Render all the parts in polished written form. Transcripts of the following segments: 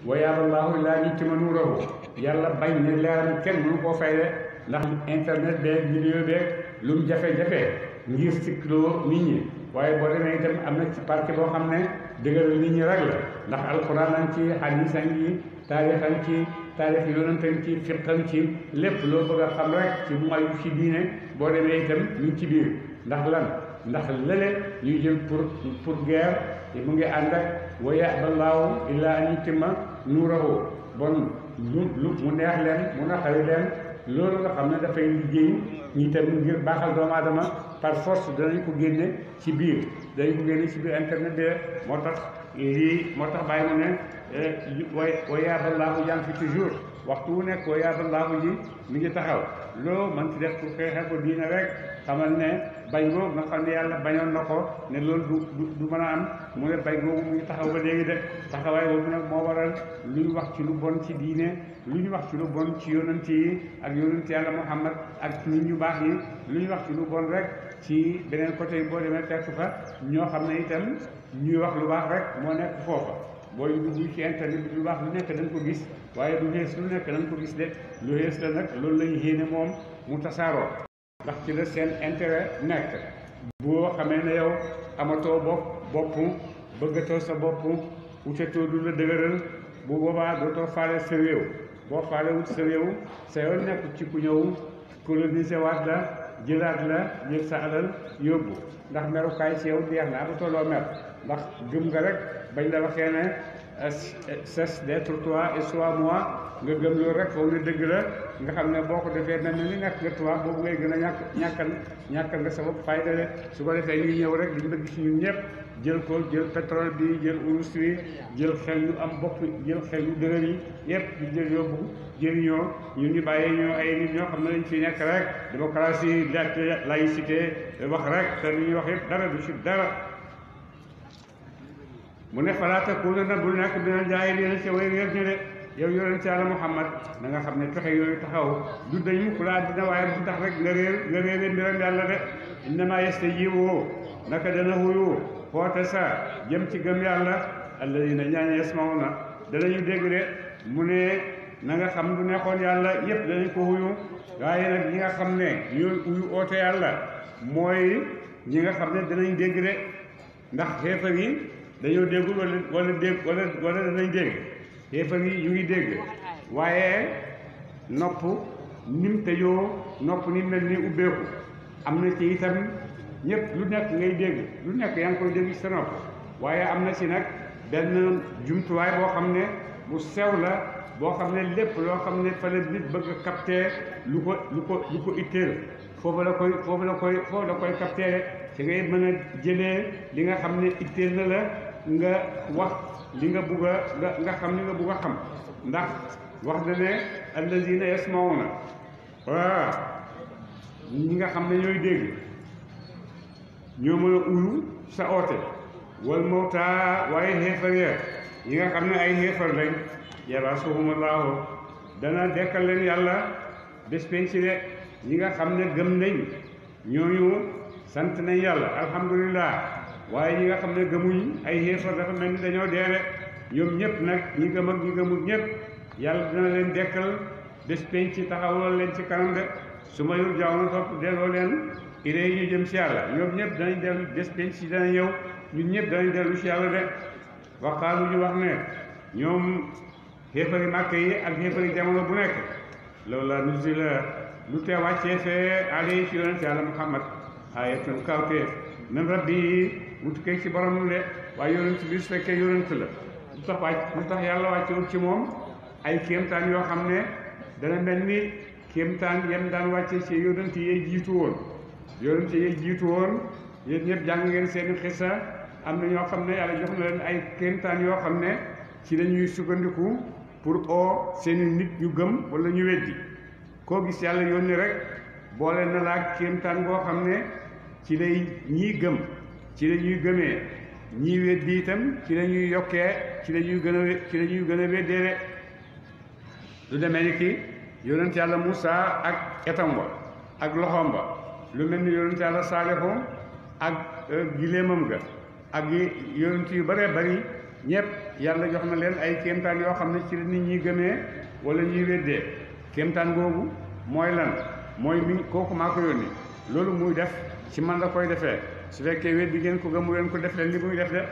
wa yaaballaahu illaa liyutimma nuurahu yàlla bañ ne leeram kenn mënu koo fay de ndax internet beeg vidéo beeg lu mu jafe-jafe ngir sikloo nit ñi waaye boo demee itam am na ci partie boo xam ne dëgëral nit ñi rek la ndax alxuraan an ci hadiis an ci taarix an ci taarix yonent an ci fiq an ci lépp loo bëgg a xam rek ci mayu ci diine boo demee itam ñu ngi ci biir ndax lan ndax lële ñuy jël pour guerre mu ngi ànd ak wa ya'ballaahu illaa an yutimma nuurahu bon lu mu neex leen mu naqari leen loolu nga xam ne dafay liggéey ñi tam ngir baaxal doomu aadama par force danañ ko génne ci biir internet de moo tax bàyyi mu ne wa ya'ballaahu jàng fi toujours waxtu wu nekk wa ya'ballaahu ji mi ngi taxaw loo mën ci def pour xeexee ko diine rek xamal ne bañ googu nga xam ne yàlla bañoon na ko ne loolu du mën a am mu ne bañ googu mu ngi taxaw ba léegi de taxawaay boobu nag moo waral lu ñu wax ci lu bon ci diine lu ñu wax ci lu bon ci yonent yi ak yonent yàlla Muhammad ak nit ñu baax yi lu ñu wax ci lu bon rek ci beneen côté boo demee fekk fa ñoo xam ne itam ñuy wax lu baax rek moo nekk foofa booy dugg ci internet bi lu baax lu nekk dañ ko gis waaye lu xees lu nekk dañ ko gis de lu xees la nag loolu lañu xéene moom mu tasaaroo ndax ci la seen intérêt nekk boo xamee ne yow amatoo bopp bëggatoo sa bopp utatoo du la dëgëral bu boobaa dootoo faale sa réew boo faale wut sa réew sa yoon nekk ci ku ñëw coloniser waat la jëlaat la jël sa alal yóbbu ndax merukaay ci yow jeex na amatoo loo mer ndax gëm nga rek bañ la waxee ne cesse d'être toi et sois moi nga gëm loolu rek foog ne dëgg la nga xam ne boo ko defee mel na ni nekk nga tubaab boobu ngay gën a ñàkkal nga sa bopp fayda de su ko defee ñu ñëw rek liñ bëgg ci ñun ñëpp jël pétrole bi jël urus bi jël xel yu am bopp jël xel yu dëgër yi yëpp ñu jël yóbbu jëriñoo ñun ñu bàyyee ñoo ay nit ñoo xam ne dañ fi nekk rek démocratie laïcité wax rek te li ñuy wax yëpp dara du ci dara mu ne falaa takuunanna bul nekk minal jaahiliina ci way réer ñi de yow yonent Yàlla Muhammad na nga xam ne pexe yooyu taxaw du dañ mukk laa dina waaye bu tax rek nga réere mbiram yàlla de innamaa yastajiibu naka dana huyu xoote sa jëm ci gëm yàlla alladiina ñaañ yasma'uuna danañu dégg de mu ne na nga xam du neexoon yàlla yépp danañ ko huyu waaye nag ñi nga xam ne ñooy huyu oote yàlla mooy ñi nga xam ne danañ dégg de ndax xeefar yi dañoo déggul wala danañ dégg xeefar yi ñu ngi dégg waaye nopp nim tëjoo nopp ni mel ni ubbeeku am na ci itam ñëpp lu nekk ngay dégg lu nekk yaa ngi koy dégg ci sa nopp waaye am na ci nag benn jumtuwaay boo xam ne bu sew la boo xam ne lépp loo xam ne fa la nit bëgg a capter lu ko itteel foofu la koy capter ci ngay mën a jëlee li nga xam ne itteel na la nga wax li nga bugg a nga xam li nga bugg a xam ndax wax na ne allazina yasmauna waaw ñi nga xam ne ñooy dégg ñoo mën a uyu sa oote wal mawta waaye xeefar ya ñi nga xam ne ay xeefar lañ yabasuhumullahu dana dekkal leen yàlla bés penc de ñi nga xam ne gëm nañ ñooñu sant nañ yàlla alhamdulillah waaye ñi nga xam ne gëmuñ ay xeefar dafa mel ni dañoo deere ñoom ñëpp nag ñi gëm ak ñi gëmul ñëpp yàlla dina leen dekkal bés penc taxawal leen ci kanam de su ma yor jaaw na topp delloo leen irée yi ñu jëm si yàlla ñoom ñëpp danañ dellu bés penc si dana ñëw ñun ñëpp danañ dellu si yàlla de waxaalu ñu wax ne ñoom xeefari màkk yi ak xeefari jamono bu nekk loolu la nuzila lu tee wàccee fee ali ci yonent yàlla Muhammad ayatun kawte min rabbi mu tukkee ci borom de waaye yonent bi su fekkee yonent la lu tax yàlla wàccewul ci moom ay kéemtaan yoo xam ne dana mel ni kéemtaan yem daan wàcce ci yonent yi jiitu woon yéen ñëpp jàng ngeen seeni xisa am na ñoo xam ne yàlla jox na leen ay kéemtaan yoo xam ne ci lañuy sukkandiku pour oo seeni nit ñu gëm wala ñu weddi koo gis yàlla yónni rek boole na laa kéemtaan boo xam ne ci lay ñii gëm ci la ñuy gëmee ñii weddi itam ci la ñuy yokkee ci la ñuy gën a weddee de lu demee ni ki yonent yàlla Moussa ak etam ba ak loxoom ba lu mel ni yonent yàlla Saalihu ak giléemam ga ak yonent yu bëree bëri ñëpp yàlla jox na leen ay kéemtaan yoo xam ne ci la nit ñi gëmee wala ñuy weddee kéemtaan googu mooy lan mooy mi kooku maa ko yónni loolu muy def ci man la koy defee su fekkee weddi ngeen ko gëmu leen ko def leen li muy def de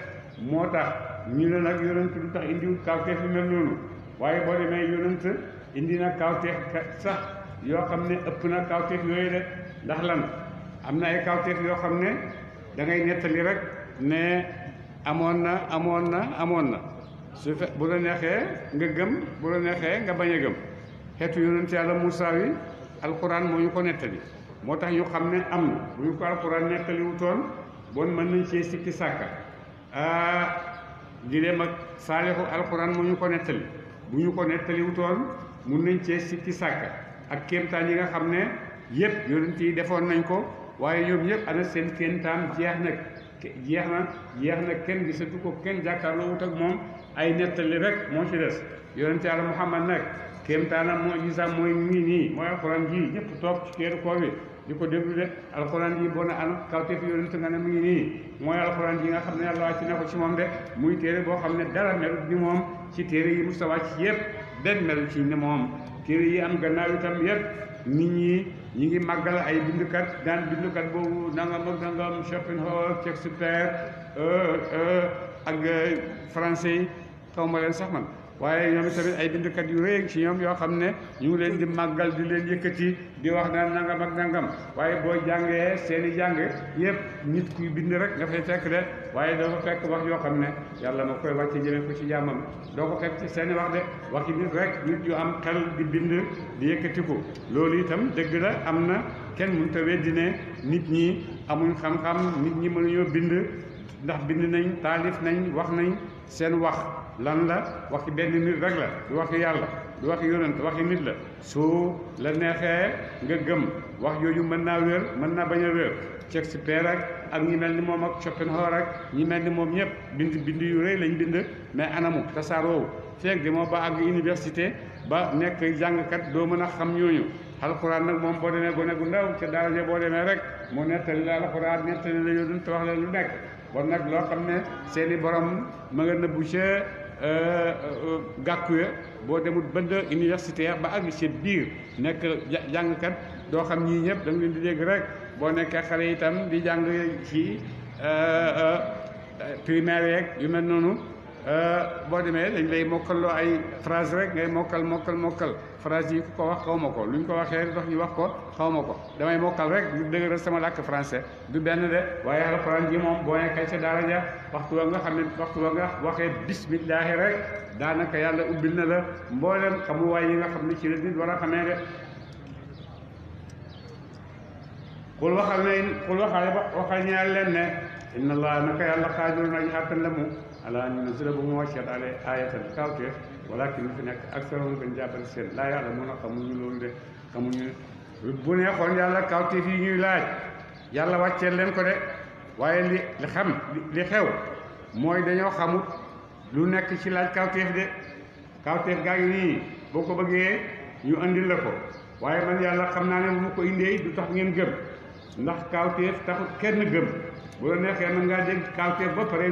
moo tax ñu ne nag yonent du tax indiwul kawteef yu mel noonu waaye boo demee yonent indi na kawteef sax yoo xam ne ëpp na kawteef yooyu de ndax lan am na ay kawteef yoo xam ne da ngay nettali rek ne amoon na su fe bu la neexee nga gëm bu la neexee nga bañ a gëm xeetu yonent yàlla Muusaa wi alxuraan moo ñu ko nettali moo tax ñu xam ne am na bu ñu ko alxuraan nettali wutoon bon mën nañ cee sikki sàkka giléem ak saalixu alxuraan moo ñu ko nettali bu ñu ko nettali wutoon mun nañ cee sikki sàkka ak kéemtaan yi nga xam ne yëpp yonent yi defoon nañ ko waaye ñoom ñëpp ana seen kéemtaan jeex na kenn gisatu ko kenn jàkkaarloo wut ak moom ay nettali rek moo ci des yonent yàlla Muhammad nag kéemtaanam moo gisam mooy nii mooy alxuraan ji ñëpp toog ci keeru koor bi di ko déglu de alxuraan ji boo na an kawteef yonent nga ne mu ngi nii mooy alxuraan ji nga xam ne yàlla wàcc na ko ci moom de muy téere boo xam ne dara melut ni moom ci téere yi musta wàcc yëpp benn melut ci ni moom téere yi am gannaaw itam yëpp nit ñi ngi màggal ay bindkat daan bindkat boobu nangam ak nangam Schopenhauer Shakespeare ak français yi xaw ma leen sax man waaye ñoom tamit ay bindkat yu rëy ci ñoom yoo xam ne ñu ngi leen di màggal di leen yëkkati di wax naan nangam ak nangam waaye boo jàngee seeni jàng yëpp nit kuy bind rek nga fay fekk de waaye doo ko fekk wax yoo xam ne yàlla ma koy wàcce jëme ko ci jàmmam doo ko fekk ci seeni wax de waxi nit rek nit yu am xel di bind di yëkkati ko loolu itam dëgg la am na kenn mënut a weddi ne nit ñi amuñ xam-xam nit ñi mënuñoo bind ndax bind nañ taalif nañ wax nañ seen wax lan la waxi benn nit rek la du waxi yàlla du waxi yonent waxi nit la su la neexee nga gëm wax yooyu mën naa wér mën naa bañ a wér Shakespeare ak ñi mel ni moom ak Schopenhauer ak ñi mel ni moom ñëpp bind yu rëy lañ bind mais anamu tasaaroo feeg di moo ba àgg université ba nekk jàngkat doo mën a xam ñooñu alxuraan nag moom boo demee gone gu ndaw ca daara ja boo demee rek mu nettali la alxuraan nettali la yonent wax leen lu nekk bon nag loo xam ne seeni borom ma nga nëbbu ca gàkku ya boo demul bënd universitaire ba àgg ci biir nekk jàngkat doo xam ñii ñëpp da nga leen di dégg rek boo nekkee xale itam di jàng ci primaire yeeg yu mel noonu boo demee dañ lay mokkalloo ay phrase rek ngay mokkal phrase yi ku ko wax xaw ma ko luñ ko waxee dox ñu wax ko xaw ma ko damay mokkal rek du dëgëral sama làkk français du benn de waaye alxuraan ji moom boo nekkee ca daara ja waxtu wa nga xam ne waxtu wa nga waxee bismillaahi rek daanaka yàlla ubbil na la mboolem xamuwaay yi nga xam ne ci la nit war a xamee de xul waxal ñaar leen ne inna allah naka yàlla xaadirun aji àttan la mu ala an yunzila bu mu wàcceet ale ayatan kawteef walakin lu fi nekk aksaruhum gën jàppale seen laa yàlla mun a xamuñu loolu de xamuñu bu neexoon yàlla kawteef yi ñuy laaj yàlla wàcceel leen ko de waaye li xew mooy dañoo xamut lu nekk ci laaj kawteef de kawteef gaa ngi nii boo ko bëggee ñu andil la ko waaye man yàlla xam naa ne bu ma ko indee du tax ngeen gëm ndax kawteef taxut kenn gëm bu la neexee mën ngaa dégg kawteef ba pare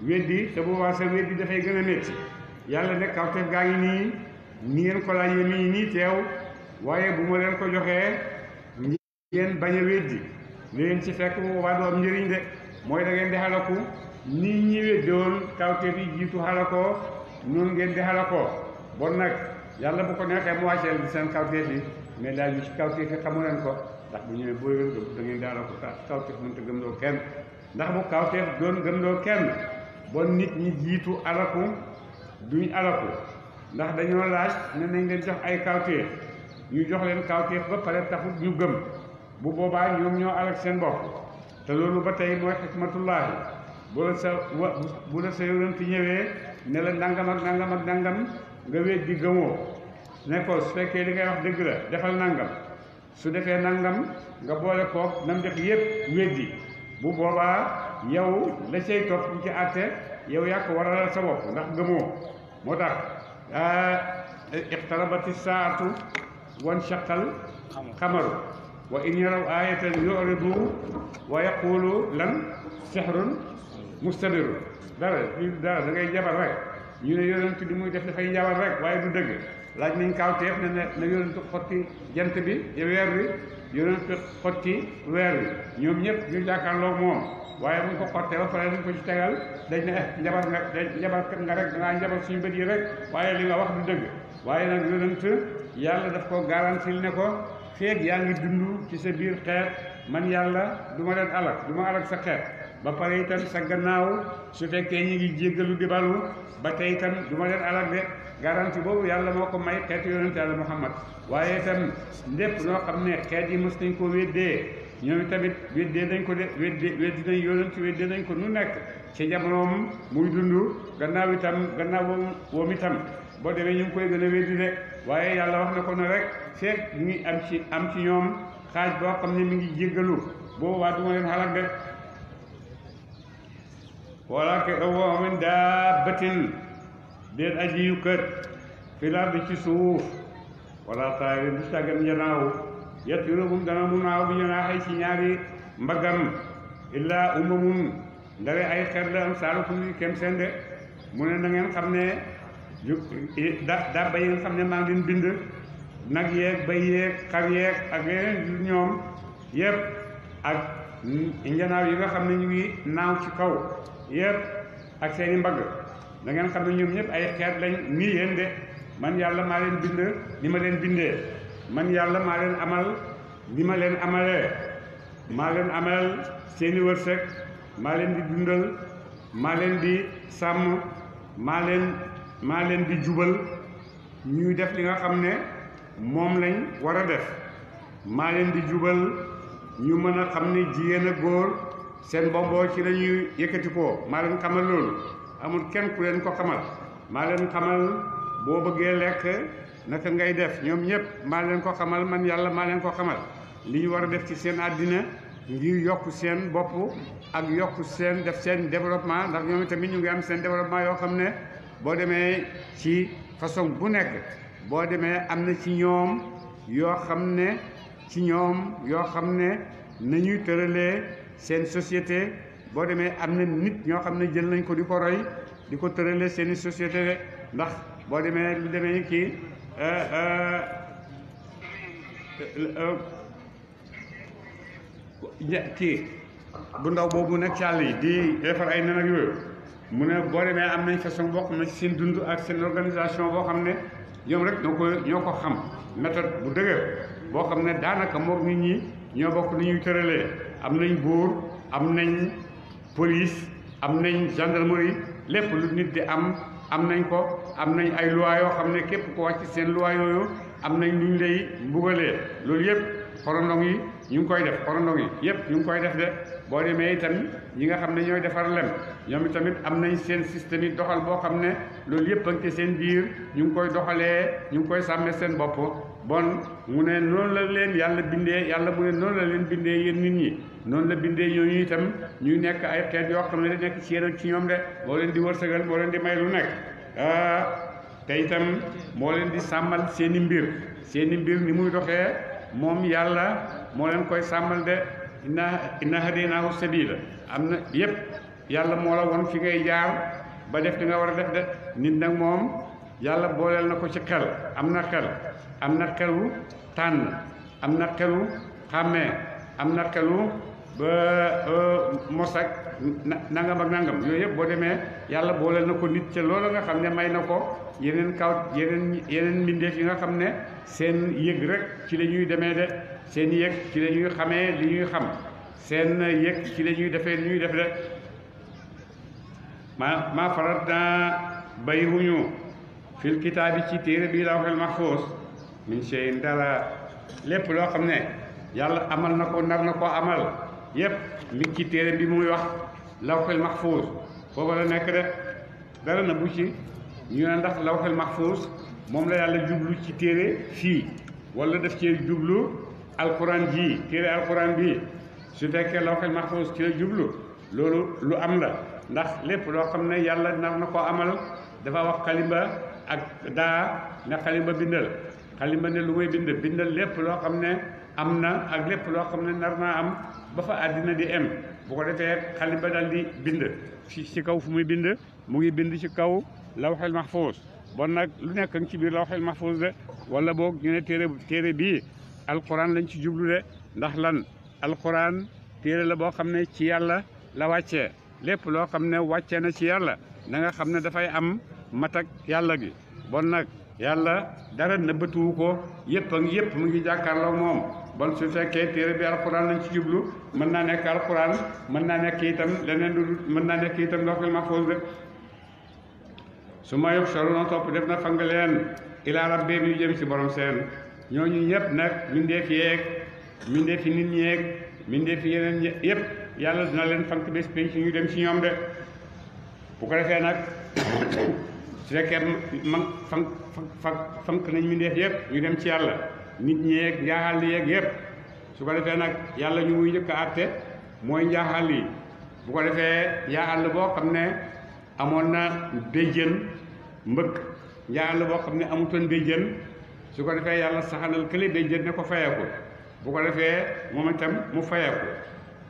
weddi te boobaa sa weddi dafay gën a métti yàlla ne kawteef gaa ngi nii ni ngeen ko laajee mi ngi nii teew waaye bu ma leen ko joxee ngeen bañ a weddi li leen ci fekk bu boobaa du am njëriñ de mooy da ngeen di xalaku nit ñi weddoon kawteef yi jiitu xalakoo noonu ngeen di xalakoo bon nag yàlla bu ko neexee mu wàcceel bi seen kawteef yi mais daal yu ci kawteef yi xamu leen ko ndax bu ñëwee boo leen gëm da ngeen di xalaku kawteef mënut a gëmloo kenn ndax bu kawteef doon gëmloo kenn bon nit ñi jiitu alaku duñ alaku ndax dañoo laaj ne nañ leen jox ay kawteef ñu jox leen kawteef ba pare taxut ñu gëm bu boobaa ñoom ñoo alak seen bopp te loolu ba tey mooy xikmatullaahi bu la sa yonent ñëwee ne la nangam ak nangam ak nangam nga weddi gëmoo ne ko su fekkee li ngay wax dëgg la defal nangam su defee nangam nga boole koog nam def yépp weddi bu boobaa yow la cay topp ñu ci àtte yow yaa ko waralal sa bopp ndax gëmoo moo tax iqtarabati saatu wan shaqal xamaru wa in yaraw ayatan yuridu wa yaqulu lan sihrun mustabiru dara da ngay jabar rek ñu ne yonent di muy def dafay njabar rek waaye du dëgg laaj nañ kaawteef ne na yonent xotti jant bi weer wi yonent xotti weer wi ñoom ñëpp ñu jàkkaarloo moom waaye bu ñu ko xottee ba pare dañ ko ci tegal dañ ne njabarkat nga rek dangaa njabar suñu bët yi rek waaye li nga wax du dëgg waaye nag yonent yàlla daf ko garantil ne ko feeg yaa ngi dund ci sa biir xeet man yàlla du ma leen alak du ma alak sa xeet ba pare itam sa gannaaw su fekkee ñi ngi jéggalu di balu ba tey itam du ma leen alak de garanti boobu yàlla moo ko may xeetu yonent yàlla Muhammad waaye itam lépp loo xam ne xeet yi mos nañ ko weddee ñoom tamit weddee nañ ko de weddi nañ yonent weddee nañ ko nu nekk ci jamonoom muy dund gannaaw woom itam boo demee ñu ngi koy gën a weddi de waaye yàlla wax na ko ne rek feek ñu ngi am ci ñoom xaaj boo xam ne mi ngi jéggalu boobu waa du ma leen xalak de wala ke wa min dabbatin déet aji yu kër fi lardi ci suuf wala taayirin du tàggat njanaaw yatiru bum dana mu naaw bi janaaxay ci ñaari mbagam illaa umamun ndare ay xer la am saalukum yi kem seen de mu ne na ngeen xam ne dabba yi nga xam ne maa ngi leen bind nag yeeg bay yeeg xar yeeg ak yeneen yu ñoom yëpp ak njanaaw yi nga xam ne ñu ngi naaw ci kaw yëpp ak seeni mbagg da ngeen xam ne ñoom ñëpp ay xeet lañ nii yéen de man yàlla maa leen bind ni ma leen bindee man yàlla maa leen amal ni ma leen amalee maa leen amal seeni wërsëg maa leen di dundal maa leen di sàmm maa leen di jubal ñuy def li nga xam ne moom lañ war a def maa leen di jubal ñu mën a xam ne jigéen ak góor seen bomboo ci lañuy yëkkati ko maa leen xamal loolu amul kenn ku leen ko xamal maa leen xamal boo bëggee lekk naka ngay def ñoom ñëpp maa leen ko xamal man yàlla maa leen ko xamal li ñu war a def ci seen àddina ngir yokk seen bopp ak yokk seen def seen développement ndax ñoom tamit ñu ngi am seen développement yoo xam ne boo demee ci façon bu nekk boo demee am na ci ñoom yoo xam ne nañuy tëralee seen société boo demee am na nit ñoo xam ne jël nañ ko di ko roy di ko tëralee seeni société de ndax boo demee lu demee kii bu ndaw boobu nekk ci àll yi di defar ay nen ak yooyu mu ne boo demee am nañ façon boo xam ne seen dund ak seen organisation boo xam ne ñoom rek ñoo ko xam méthode bu dëgër boo xam ne daanaka moom nit ñi ñoo bokk ni ñuy tëralee am nañ buur am nañ police am nañ gendarmerie lépp lu nit di am nañ ko am nañ ay loi yoo xam ne képp ko wàcc seen loi yooyu am nañ lu ñu lay mbugalee loolu yëpp xorondong yi ñu ngi koy def xorondong yi yëpp ñu ngi koy def de boo demee itam ñi nga xam ne ñooy defar lem ñoom itamit am nañ seen système yi doxal boo xam ne loolu yëpp a ngi ci seen biir ñu ngi koy doxalee ñu ngi koy sàmmee seen bopp bon mu ne noonu la leen yàlla bindee yàlla mu ne noonu la leen bindee yéen nit ñi noonu la bindee ñooñu itam ñuy nekk ay xeet yoo xam ne da nekk ci yéen ak ci ñoom de moo leen di wërsëgal moo leen di may lu nekk te itam moo leen di sàmmal seeni mbir ni muy doxee moom yàlla moo leen koy sàmmal de inna hadaynaahu sabiila am na yëpp yàlla moo la won fi ngay jaar ba def li nga war a def de nit nag moom yàlla booleel na ko ci xel am na xelu tànn am na xelu xàmmee am na xelu ba mosak nangam ak nangam yooyu yëpp boo demee yàlla booleel na ko nit ca loolu nga xam ne may na ko yeneen mbindeef yi nga xam ne seen yëg rek ci la ñuy demee de seen yëg ci la ñuy xamee li ñuy xam seen yëg ci la ñuy defee li ñuy def de maa farat naa bayiwuñu fil kitaabi ci téere bii lawhul mahfuus min shay'in dara lépp loo xam ne yàlla amal na ko nar na ko amal yépp mi ci téere bi muy wax lawhul mahfuus foofu la nekk de dara na bu ci ñu ne ndax lawhul mahfuus moom la yàlla jublu ci téere fii wala def ci jublu alquran ji téere alquran bi su fekkee lawhul mahfuus ci la jublu loolu lu am la ndax lépp loo xam ne yàlla nar na ko amal dafa wax xalimba ak daa ne xalimba bindal xalimba ne lu muy bindal lépp loo xam ne am na ak lépp loo xam ne nar naa am ba fa àddina di em bu ko defee xalimba dal di bind ci kaw fu muy bind mu ngi bind ci kaw lawxil mahfuus bon nag lu nekk ci biir lawxil mahfuus de wala boog ñu ne téere bii alquran lañ ci jublu de ndax lan alquran téere la boo xam ne ci yàlla la wàccee lépp loo xam ne wàccee na ci yàlla na nga xam ne dafay am matak yàlla gi bon nag yàlla dara nëbbatuwu ko yëpp mu ngi jàkkaarloo moom bon su fekkee téere bi alquran lañ ci jublu mën naa nekk alquran mën naa nekk itam leneen du mën naa nekk itam lawhul mahfuus de su ma yób solo noonu topp def na fang leen ilaa rabbihim ñu jëm ci borom seen ñooñu ñëpp nag mindeef yeeg mindeef yi nit ñeeg mindeef yi yeneen yëpp yàlla dina leen fang bés pénc ñu dem ci ñoom de bu ko defee nag su fekkee fank nañ mindeef yëpp ñu dem ci yàlla nit ñeeg njaaxal yeeg yëpp su ko defee nag yàlla ñu muy njëkk a àtte mooy njaaxal yi bu ko defee njaaxal boo xam ne amoon na béjjën mbëkk njaaxal boo xam ne amutoon béjjën su ko defee yàlla saxanal kële béjjën ne ko fayeeku bu ko defee moom itam mu fayeeku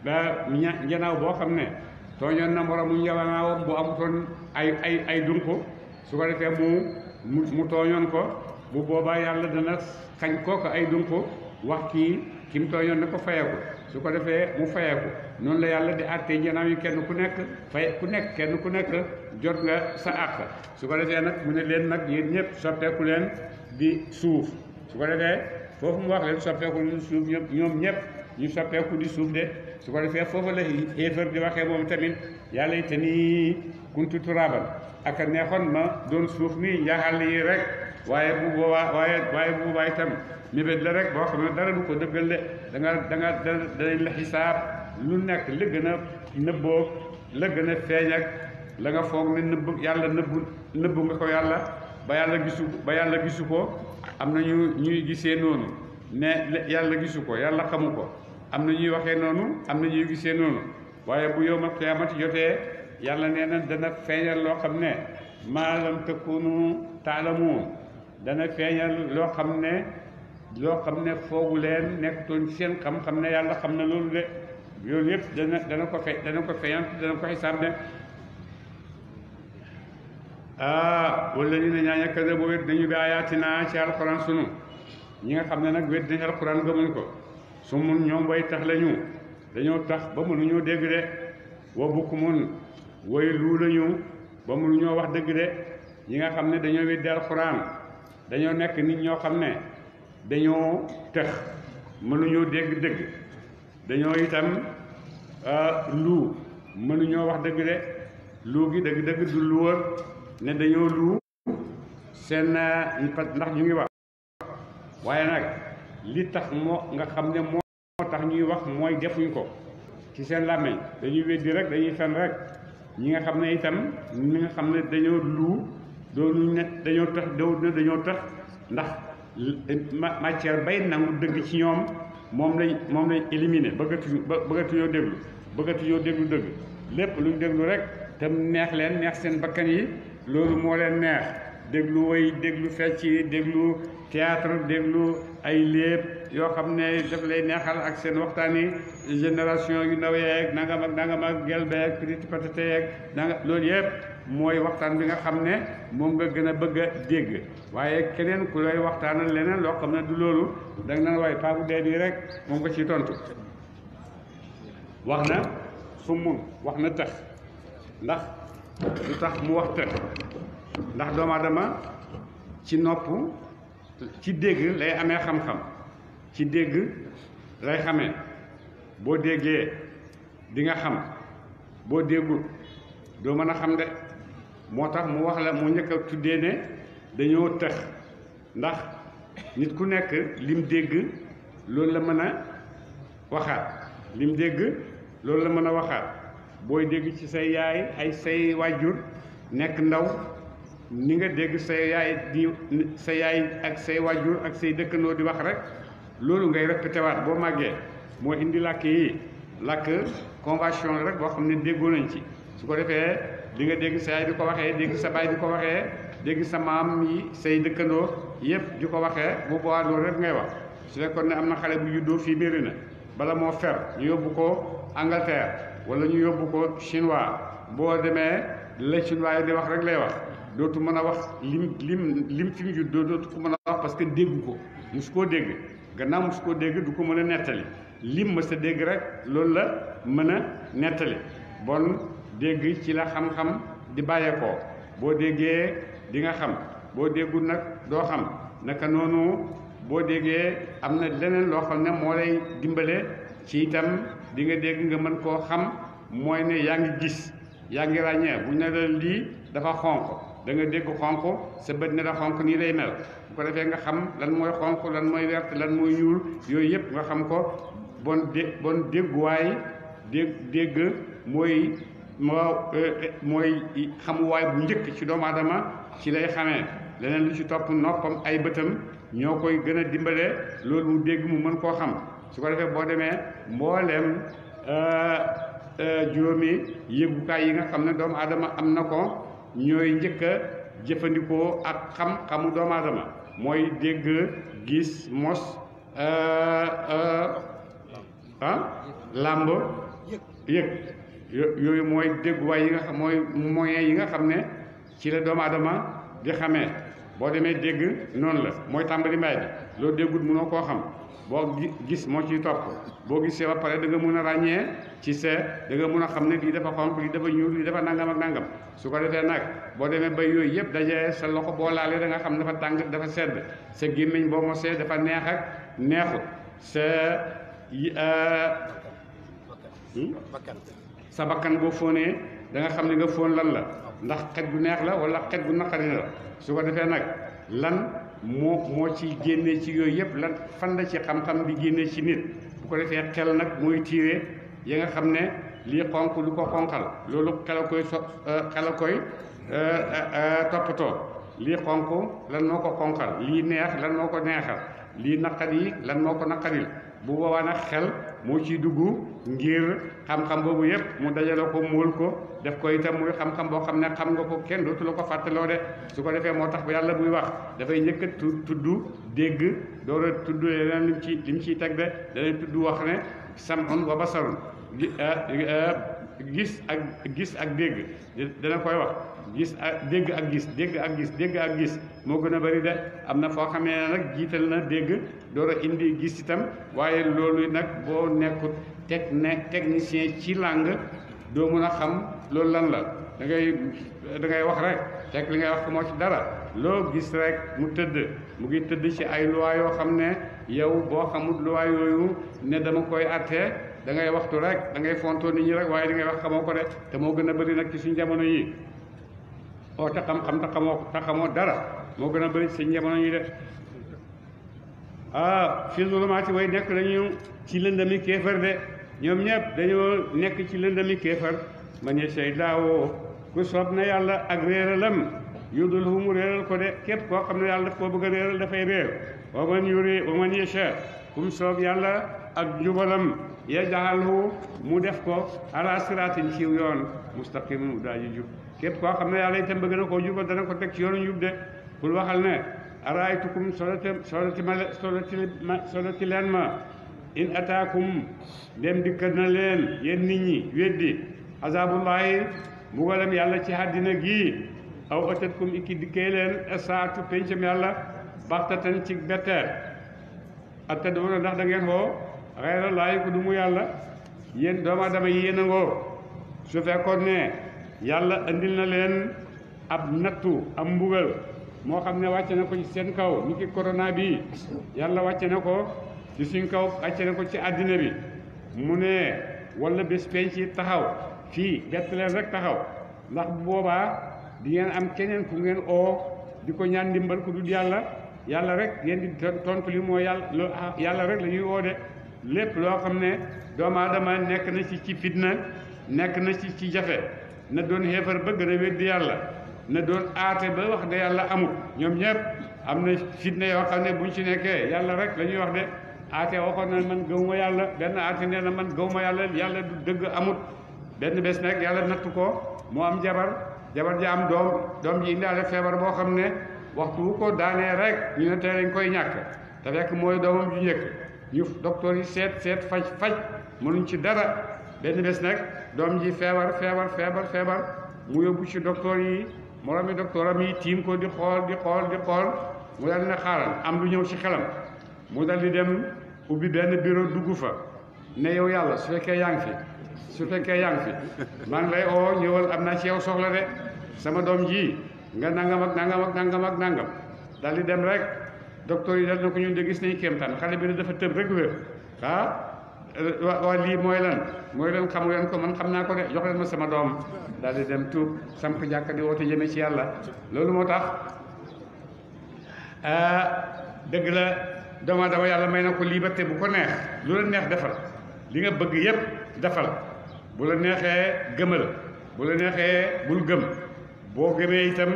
ba njanaaw boo xam ne tooñoon na moromu njanaawam bu amutoon ay dunq su ko defee mu tooñoon ko bu boobaa yàlla dana xañ kooku ay dunq wax kii ki mu tooñoon ne ko fayeeku su ko defee mu fayeeku noonu la yàlla di àttee njanaaw yi kenn ku nekk kenn ku nekk jot nga sa àq su ko defee nag mu ne leen nag yéen ñëpp soppeeku leen di suuf su ko defee foofu mu wax leen soppeeku di suuf ñoom ñëpp ñu soppeeku di suuf de su ko defee foofu la xéefar di waxee moom tamit yàlla it ni kuntu turaban ak a neexoon ma doon suuf nii njaaxal yi rek waaye bu boobaa itam mébét la rek boo xam ne dara du ko dëggal de danañ la xisaab lu nekk la gën a nëbboo la gën a feeñ ak la nga foog ne nëbbu nga ko yàlla ba yàlla gisu ko am na ñuy gisee noonu ne yàlla gisu ko yàlla xamu ko am na ñuy waxee noonu am na ñuy gisee noonu waaye bu yawmal qiyaamati jotee yàlla nee na dana feeñal loo xam ne maa lam takunu taalamuun dana feeñal loo xam ne foogu leen nekkutoon ci seen xam-xam ne yàlla xam na loolu de loolu yëpp dana ko feeñal dana ko xisaab de wala ñu ne ñaaña kada bo wét nañu bi ayaatina ci alquran sunu ñi nga xam ne nag wét nañ alquran gëmuñ ko su mun ñoom way tax lañu dañoo tax ba mënuñoo dégg de wa bukk mun way luu lañu ba mënuñoo wax dëgg de ñi nga xam ne dañoo weddi alquran dañoo nekk nit ñoo xam ne dañoo tëx mënuñoo dégg dëgg dañoo itam luu mënuñoo wax dëgg de luu gi dëgg-dëgg du luwër ne dañoo luu seen ndax ñu ngi wax waaye nag li tax nga xam ne moo tax ñuy wax mooy defuñ ko ci seen làmmiñ dañuy weddi rek dañuy fen rek ñi nga xam ne itam ñi nga xam ne dañoo luu doonu ne dañoo tax ndax matière bay nangu dëgg ci ñoom moom lañ éliminer bëggatuñoo déglu dëgg lépp luñ déglu rek te neex leen neex seen bakkan yi loolu moo leen neex déglu woy déglu fecc déglu théâtre déglu ay léeb yoo xam ne daf lay neexal ak seen waxtaani génération yu ndaw yeeg nangam ak gelbeeg petit patate yeeg loolu yëpp mooy waxtaan bi nga xam ne moom nga gën a bëgg a dégg waaye keneen ku lay waxtaanal leneen loo xam ne du loolu danga naan waaye paabu dee nii rek moom nga ciy tontu wax na su mun wax na tëx ndax lu tax mu wax tëx ndax doomu aadama ci nopp ci dégg lay amee xam-xam ci dégg lay xamee boo déggee di nga xam boo déggul doo mën a xam de moo tax mu wax la mu njëkk a tuddee ne dañoo tëx ndax nit ku nekk lim dégg loolu la mën a waxaat lim dégg loolu la mën a waxaat booy dégg ci say yaay ay say wàjjur nekk ndaw ni nga dégg sa yaay ak say wàjjur ak say dëkkandoo di wax rek loolu ngay répété waat boo màggee moo indi làkk yi làkk convention rek boo xam ne déggoo nañ ci su ko defee li nga dégg sa yaay di ko waxee dégg sa baay di ko waxee dégg sa maam yi say dëkkandoo yëpp di ko waxee bu boobaa loolu rek ngay wax su fekkoon ne am na xale bu juddoo fii Médina bala moo fer ñu yóbbu ko Angleterre wala ñu yóbbu ko chinois boo demee la chinois yi di wax rek lay wax dootu mën a wax lim fi mu juddoo dootu ko mën a wax parce que dégg ko musu koo dégg gannaaw musu koo dégg du ko mën a nettali lim ma sa dégg rek loolu la mën a nettali bon dégg ci la xam-xam di bàyyeekoo boo déggee di nga xam boo déggul nag doo xam naka noonu boo déggee am na leneen loo xam ne moo lay dimbale ci itam di nga dégg nga mën koo xam mooy ne yaa ngi gis yaa ngi ràññee bu ñu ne la lii dafa xonq da nga dégg xonq sa bët ne la xonq nii lay mel bu ko defee nga xam lan mooy xonq lan mooy wert lan mooy ñuul yooyu yëpp nga xam ko bon dégguwaay dégg mooy xamuwaay bu njëkk ci doomu aadama ci lay xamee leneen lu ci topp noppam ay bëtam ñoo koy gën a dimbale loolu mu dégg mu mën koo xam su ko defee boo demee mbooleem juróomi yëgukaay yi nga xam ne doomu aadama am na ko ñooy njëkk a jëfandikoo ak xam-xamu doomu aadama mooy dégg gis mos làmb yëg yooyu mooy dégguwaay yi nga xam mooy moyen yi nga xam ne ci la doomu aadama di xamee boo demee dégg noonu la mooy tàmbali mbaay bi loo déggut mënoo koo xam boo gis moo ciy topp boo gisee ba pare da nga mun a ràññee ci da nga mun a xam ne lii dafa xonq lii dafa ñuul lii dafa nangam ak nangam su ko defee nag boo demee ba yooyu yëpp dajee sa loxo boo laalee da nga xam dafa tàng dafa sedd sa gémmiñ boo mosee dafa neex ak neexut sa bakkan boo fóonee da nga xam ne nga fóon lan la ndax xet gu neex la wala xet gu naqari la su ko defee nag lan moo ci génnee ci yooyu yëpp lan fan la ci xam-xam bi génnee ci nit bu ko defee xel nag mooy tiire yi nga xam ne lii xonq lu ko xonqal loolu xel a koy toppatoo lii xonq lan moo ko xonqal lii neex lan moo ko neexal lii naqari lan moo ko naqaril bu boobaa nag xel moo ciy dugg ngir xam-xam boobu yëpp mu dajale ko muul ko def ko itam muy xam-xam boo xam ne xam nga ko kenn dootu la ko fàttaloo de su ko defee moo tax ba yàlla buy wax dafay njëkk a tudd dégg door a tudd leneen lim ciy teg de danay tudd wax ne sam'un wa basarun gis ak dégg dana koy wax dégg ak gis moo gën a bari de am na foo xamee ne nag jiital na dégg door a indi gis itam waaye loolu nag boo nekkut technicien ci langue doo mën a xam loolu lan la da ngay wax rek fekk li ngay wax moo ci dara loo gis rek mu ngi tëdd ci ay loi yoo xam ne yow boo xamul loi yooyu ne dama koy attee da ngay waxtu rek da ngay fontoo nit ñi rek waaye li ngay wax xamoo ko de te moo gën a bëri nag ci suñu jamono yi te xam-xam te xamoo dara moo gën a bëri ci suñu jamono yi de fi zulumaati way nekk dañu ci lëndami kéefar de ñoom ñëpp dañoo nekk ci lëndami kéefar man yashaa'u ku soob na yàlla ak réeralam yudilhu mu réeral ko de képp koo xam ne yàlla daf koo bëgg a réeral dafay réer wa man yashaa kum soob yàlla ak njubalam yaj'alhu mu def ko ala siraatin ciw yoon mustaqim mu daaji jub képp koo xam ne yàlla itam bëgg na koo jubal dana ko teg ci yoonu njub de bul waxal ne araaytukum solati leen ma in ataakum dem dikkat na leen yéen nit ñi weddi azabullahi mbugalam yàlla ci àddina gi aw atatkum iki dikkee leen saatu pencam yàlla baxtatan ci betteer ataduna ndax da ngeen xoo xayra laayi ku du mu yàlla yéen doomu aadama yi yéen a ngoo su fekkoon ne yàlla andil na leen ab nattu am mbugal moo xam ne wàcce na ko ci seen kaw ni ki corona bi yàlla wàcce na ko ci suñ kaw wàcce na ko ci àddina bi mu ne wala bés penc ci taxaw fii bett leen rek taxaw ndax bu boobaa di ngeen am keneen ku ngeen oo di ko ñaan ndimbal ku dul yàlla rek ngeen di tontu li moo yàlla rek la ñuy oo de lépp loo xam ne doomu aadama nekk na ci fitna nekk na ci jafe na doon xeefar ba gën a weddi yàlla na doon aate ba wax de yàlla amul ñoom ñëpp am na fitna yoo xam ne buñ ci nekkee yàlla rek la ñuy wax de aate waxoon na man gëwuma yàlla benn aate nee na man gëwuma yàlla du dëgg amut benn bés nag yàlla nattu ko moo am jabar ji am doom ji indaale feebar boo xam ne waxtu wu ko daanee rek ñu ne tey lañ koy ñàkk te fekk mooy doomam ju njëkk ñu docteur yi seet faj mënuñ ci dara benn bés nag doom ji feebar mu yóbbu ci docteur yi moromi docteur am yi tiim ko di xool di xool di xool mu dal ne xaaral am lu ñëw ci xelam mu dal di dem ubbi benn bureau dugg fa ne yow yàlla su fekkee yaa ngi fi maa ngi lay oo ñëwal am naa ci yow soxla de sama doom ji nga nangam ak nangam ak nangam ak nangam dal di dem rek docteur yi dal na ko ñun de gis nañu kéemtaan xale bi ne dafa tëb rek wér waa lii mooy lan xamu leen ko man xam naa ko de jox leen ma sama doom daal di dem tuub samp jàkka di woote jëme ci yàlla loolu moo tax dëgg la doomu aadama yàlla may na ko liberté bu ko neex lu la neex defal li nga bëgg yépp defal bu la neexee gëmal bu la neexee bul gëm boo gëmee itam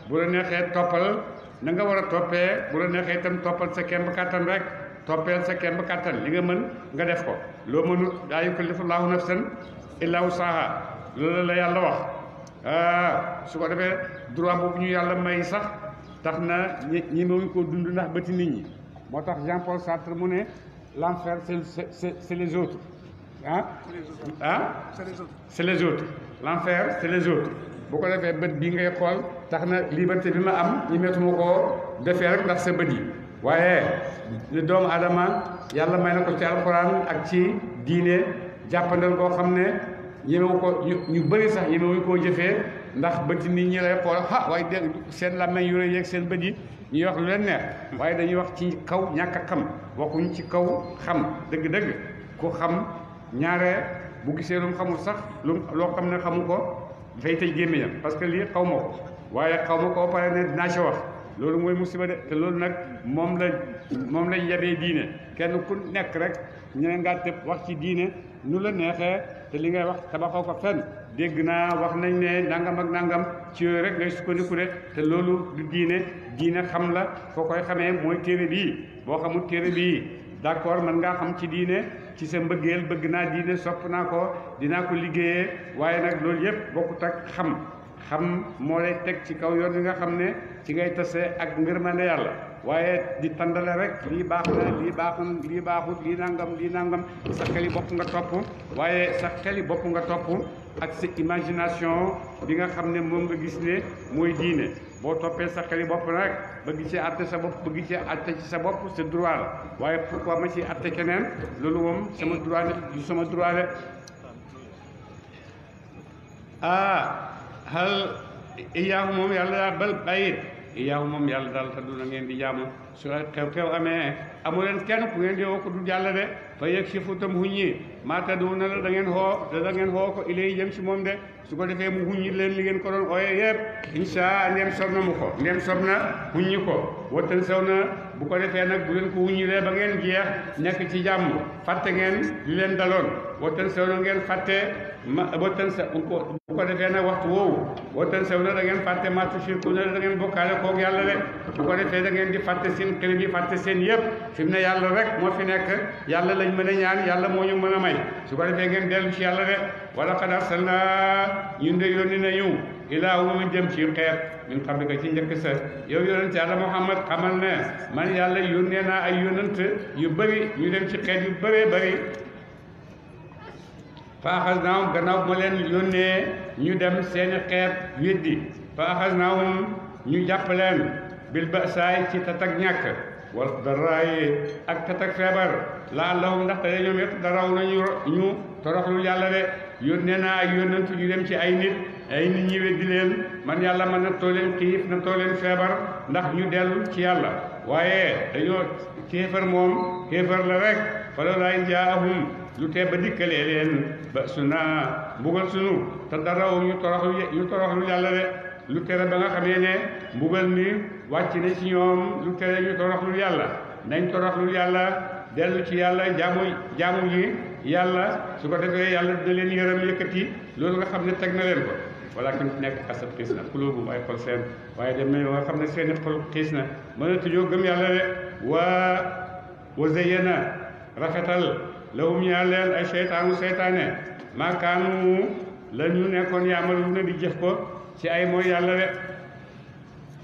bu la neexee toppal na nga war a toppee bu la neexee itam toppal sa kemb kàttan rek toppeel sa kemb kàttan li nga mën nga def ko loo mënul laa yukallifu llaahu nafsan illaa wus'ahaa loolu la yàlla wax su ko defee droit boobu ñu yàlla may sax tax na ñi mënuñ koo dund ndax bëti nit ñi moo tax Jean-Paul Sartre mu ne l'enfer c'est les autres c'est les autres l'enfer c'est les autres bu ko defee bët bii ngay xool tax na liberté bi ma am ñi mettuma koo defee rek ndax sa bët yi waaye li doomu adama yàlla may na ko ci alxuraan ak ci diine jàppandal koo xam ne ñemewu ko ñu bëri sax ñemewuñ koo jëfee ndax bëti nit ñi lay xool waaye dégg seen làmmeñ yu rëy yeeg seen bët yi ñuy wax lu leen neex waaye dañuy wax ci kaw ñàkk a xam waxuñ ci kaw xam dëgg-dëgg ku xam ñaare bu gisee lu mu xamul sax loo xam ne xamu ko dafay tëj gémmiñam parce que lii xaw ma ko waaye xaw ma ko pare ne dinaa ci wax loolu mooy musiba de te loolu nag moom lañ yabee diine kenn ku nekk rek ñene ngaa tëb wax ci diine nu la neexee te li ngay wax tabaxoo ko fenn dégg naa wax nañ ne nangam ak nangam ci yooyu rek ngay sukkandiku de te loolu du diine xam la foo koy xamee mooy téere bii boo xamul téere bii d'accord man ngaa xam ci diine ci sa mbëggeel bëgg naa diine sopp naa ko dinaa ko liggéeyee waaye nag loolu yépp bokkut ak xam moo lay teg ci kaw yoon wi nga xam ne ci ngay tase ak ngërmande yàlla waaye di tàndale rek lii baax na lii baaxul lii baaxut lii nangam sa xeli bopp nga topp waaye sa xeli bopp nga topp ak sa imagination bi nga xam ne moom nga gis ne mooy diine boo toppee sa xeli bopp nag bëgg ci àtte sa bopp bëgg ci àtte ci sa bopp c'est droit la waaye pourquoi ma ci àtte keneen loolu moom sama droit du sama droit de hal iyaahu moom yàlla daal bal bàyyit iyaahu moom yàlla daal te du na ngeen di jaamu su xew-xew amee amu leen kenn ku ngeen di woo ko du jàll de fa yëg si fu tam huññi maata du na la da ngeen xoo ko ilay jëm si moom de su ko defee mu huññi leen li ngeen ko doon ooye yëpp insha ndem sob na mu ko ndem sob na huññi ko wattan saw na bu ko defee nag bu leen ko huññilee ba ngeen jeex nekk ci jàmm fàtte ngeen li leen daloon wattan saw na ngeen fàtte wattan sa bu ko defee nag waxtu woowu wattan saw na da ngeen fàtte ma tushriku na da ngeen bokkaale koog yàlla de bu ko defee da ngeen di fàtte seen xel yi fàtte seen yëpp fi mu ne yàlla rek moo fi nekk yàlla lañ mën a ñaan yàlla moo ñu mën a may su ko defee ngeen dellu ci yàlla de wala qad arsalnaa ñun de yónni nañu ilaa umamin jëm ci xeet min qablika ci njëkk sa yow yonent yàlla Muhammad xamal ne man yàlla yónnee naa ay yonent yu bëri ñu dem ci xeet yu bëree bëri fa axasnaahum gannaaw bu ma leen yónnee ñu dem seeni xeet weddi fa axasnaahum ñu jàpp leen bil ba'saay ci tatak ñàkk wal daraayi ak tatak feebar la'allahum ndaxte ñoom it daraw nañu ñu toroxlu yàlla de yónnee naa ay yónnent ñu dem ci ay nit ñi weddi leen man yàlla man na too leen xiif na too leen feebar ndax ñu dellu ci yàlla waaye dañoo kéefar moom kéefar la rek fa lawlaa in jaa'ahum lu tee ba dikkalee leen ba suna mbugal sunu te daraw ñu toroxlu yàlla de lu tere ba nga xamee ne mbugal mi wàcc na ci ñoom lu tere ñu toroxlu yàlla nañ toroxlu yàlla dellu ci yàlla jaamu yi yàlla su ko defee yàlla dina leen yërëm yëkkati loolu nga xam ne teg na leen ko walakin nekk kasat xiis na xulóobum ay xol seen waaye dem nañu nga xam ne seeni xol xiis na mënatuñoo gëm yàlla de wa zayyana rafetal lahum ñaar leen ay seytaane maakaanu la ñu nekkoon yaamalu na di jëf ko ci ay mooy yàlla de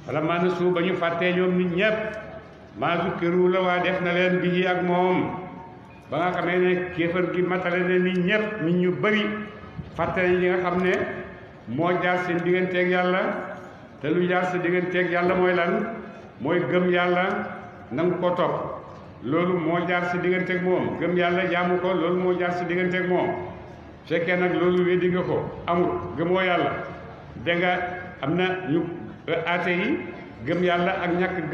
wala maana suu ba ñu fàttee ñoom nit ñëpp maa zukkiru la waa def na leen bii ak moom ba nga xamee ne kéefar gi matale ne nit ñëpp ñu bëri fàtte nañ li nga xam ne moo jaar seen digganteeg yàlla te lu jaar sa digganteeg yàlla mooy lan mooy gëm yàlla nangu ko topp loolu moo jaar sa digganteeg moom gëm yàlla jaamu ko loolu moo jaar sa digganteeg moom fekkee nag loolu weddi nga ko amul gëmoo yàlla danga am na ñu aate yi gëm yàlla ak ñàkk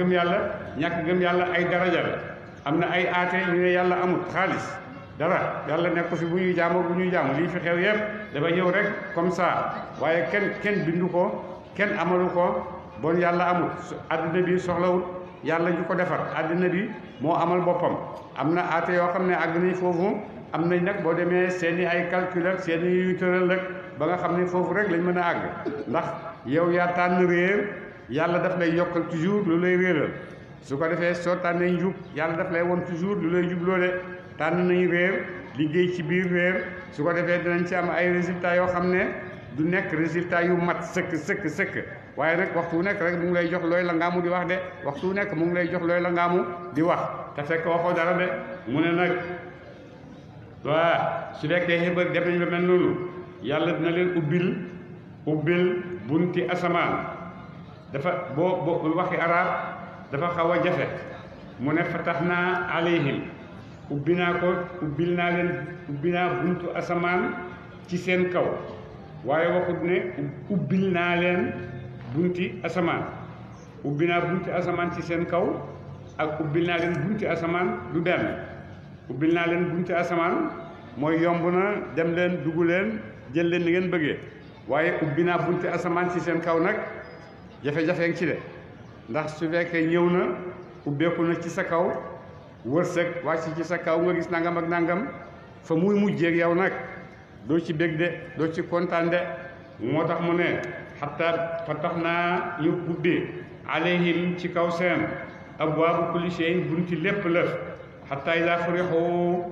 gëm yàlla ay daraja la am na ay aate ñu ne yàlla amul xaalis dara yàlla nekk fi bu ñuy jaamoo bu ñuy jaamu lii fi xew yëpp dafa ñëw rek comme ça waaye kenn bindu ko kenn amalu ko bon yàlla amul àddina bi soxlawul yàlla ñu ko defar àddina bi moo amal boppam am na aate yoo xam ne àgg nañ foofu am nañ nag boo demee seeni ay calcul ak seeni yu tëral rek ba nga xam ne foofu rek lañ mën a àgg ndax yow yaa tànn réer yàlla daf lay yokkal toujours lu lay réeral su ko defee soo tànnee njub yàlla daf lay won toujours lu lay jubloo de tànn nañ réer liggéey ci biir réer su ko defee dinañ ci am ay résultats yoo xam ne du nekk résultat yu mat sëkk waaye nag waxtu wu nekk rek mu ngi lay jox looy la ngaamu di wax de waxtu wu nekk mu ngi lay jox looy la ngaamu di wax te fekk waxoo dara de mu ne nag waa su fekkee xébar dem nañ ba mel noonu yàlla dina leen ubbil bunti asamaan dafa boo waxi arab dafa xaw a jafe mu ne fatahnaa alayhim ubbi naa buntu asamaan ci seen kaw waaye waxut ne ubbil naa leen bunti asamaan ubbi naa bunti asamaan ci seen kaw ak ubbil naa leen bunti asamaan du benn ubbil naa leen bunti asamaan mooy yomb na dem leen dugg leen jël leen ni ngeen bëggee waaye ubbi naa bunti asamaan ci seen kaw nag jafe-jafe ngi ci de ndax su fekkee ñëw na ubbeeku na ci sa kaw wërsëg wàcc ci sa kaw nga gis nangam ak nangam fa muy mujjeeg yow nag doo ci bég de doo ci kontaan de moo tax mu ne xataa fa tax naa ñu ubbi alayhim ci kaw seen abwaabu kulli shay'in bunti lépp lëf xataa idaa farixu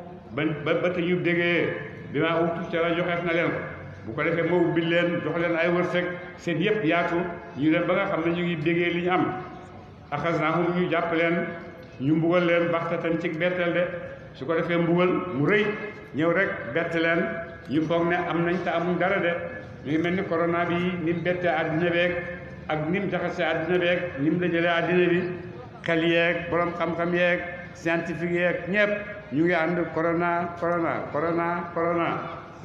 ba te ñu bégee bi maa utu ca la joxeef na leen ko bu ko defee moo ubbi leen jox leen ay wërsëg seen yëpp yaatu ñu dem ba nga xam ne ñu ngi bégee li ñu am axasnaahum ñu jàpp leen ñu mbugal leen baxtatan ci betteel de su ko defee mbugal mu rëy ñëw rek bett leen ñu foog ne am nañ te amuñ dara de ñu ngi mel ni corona bi ni mu bettee àddina beeg ak ni mu jaxasee àddina beeg ni mu dajalee àddina bi xel yeeg borom xam-xam yeeg scientifique yeeg ñëpp ñu ngi ànd corona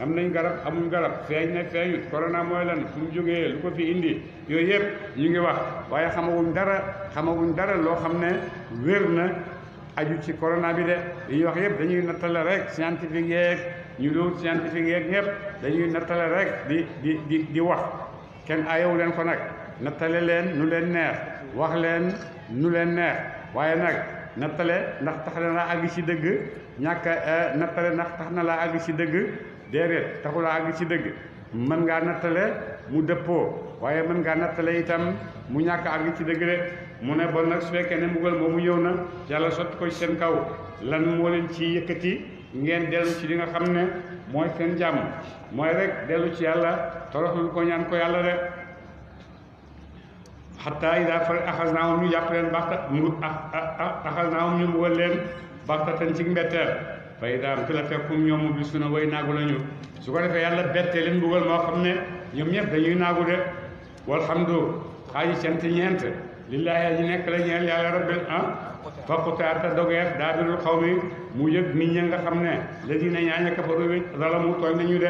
am nañ garab amuñ garab feeñ na feeñut corona mooy lan fu mu jógee lu ko fi indi yooyu yëpp ñu ngi wax waaye xamaguñ dara loo xam ne wér na aju ci corona bi de li ñuy wax yëpp dañuy nattale rek scientifique yeeg ñu doon scientifique yeeg ñëpp dañuy nattale rek di wax kenn ayewu leen ko nag nattale leen nu leen neex wax leen nu leen neex waaye nag nattale ndax tax na laa àgg ci dëgg nattale ndax tax na laa àgg ci dëgg déedéet taxul a àgg ci dëgg mën ngaa nattale mu dëppoo waaye mën ngaa nattale itam mu ñàkk àgg ci dëgg de mu ne bon nag su fekkee ne mbugal moomu ñëw na yàlla sotti ko ci seen kaw lan moo leen ci yëkkati ngeen dellu ci li nga xam ne mooy seen jàmm mooy rek dellu ci yàlla toroxlu ko ñaan ko yàlla de xataa idaa axasnaahum ñu jàpp leen axasnaahum ñu mbugal leen baxtatan ci mbetteel fa idaa fi la fekkum ñoom mublisuuna way naagu lañu su ko defee yàlla bettee leen mbugal moo xam ne ñoom ñëpp dañuy naagu de walhamdu xaaji cant ñeent lillaahi aji nekk la ñeel yàlla rabbil faqutaata dogeef daabirul xaw mi mu yëg nit ña nga xam ne lazina ñaaña kafaru bi zalamu tooñ nañu de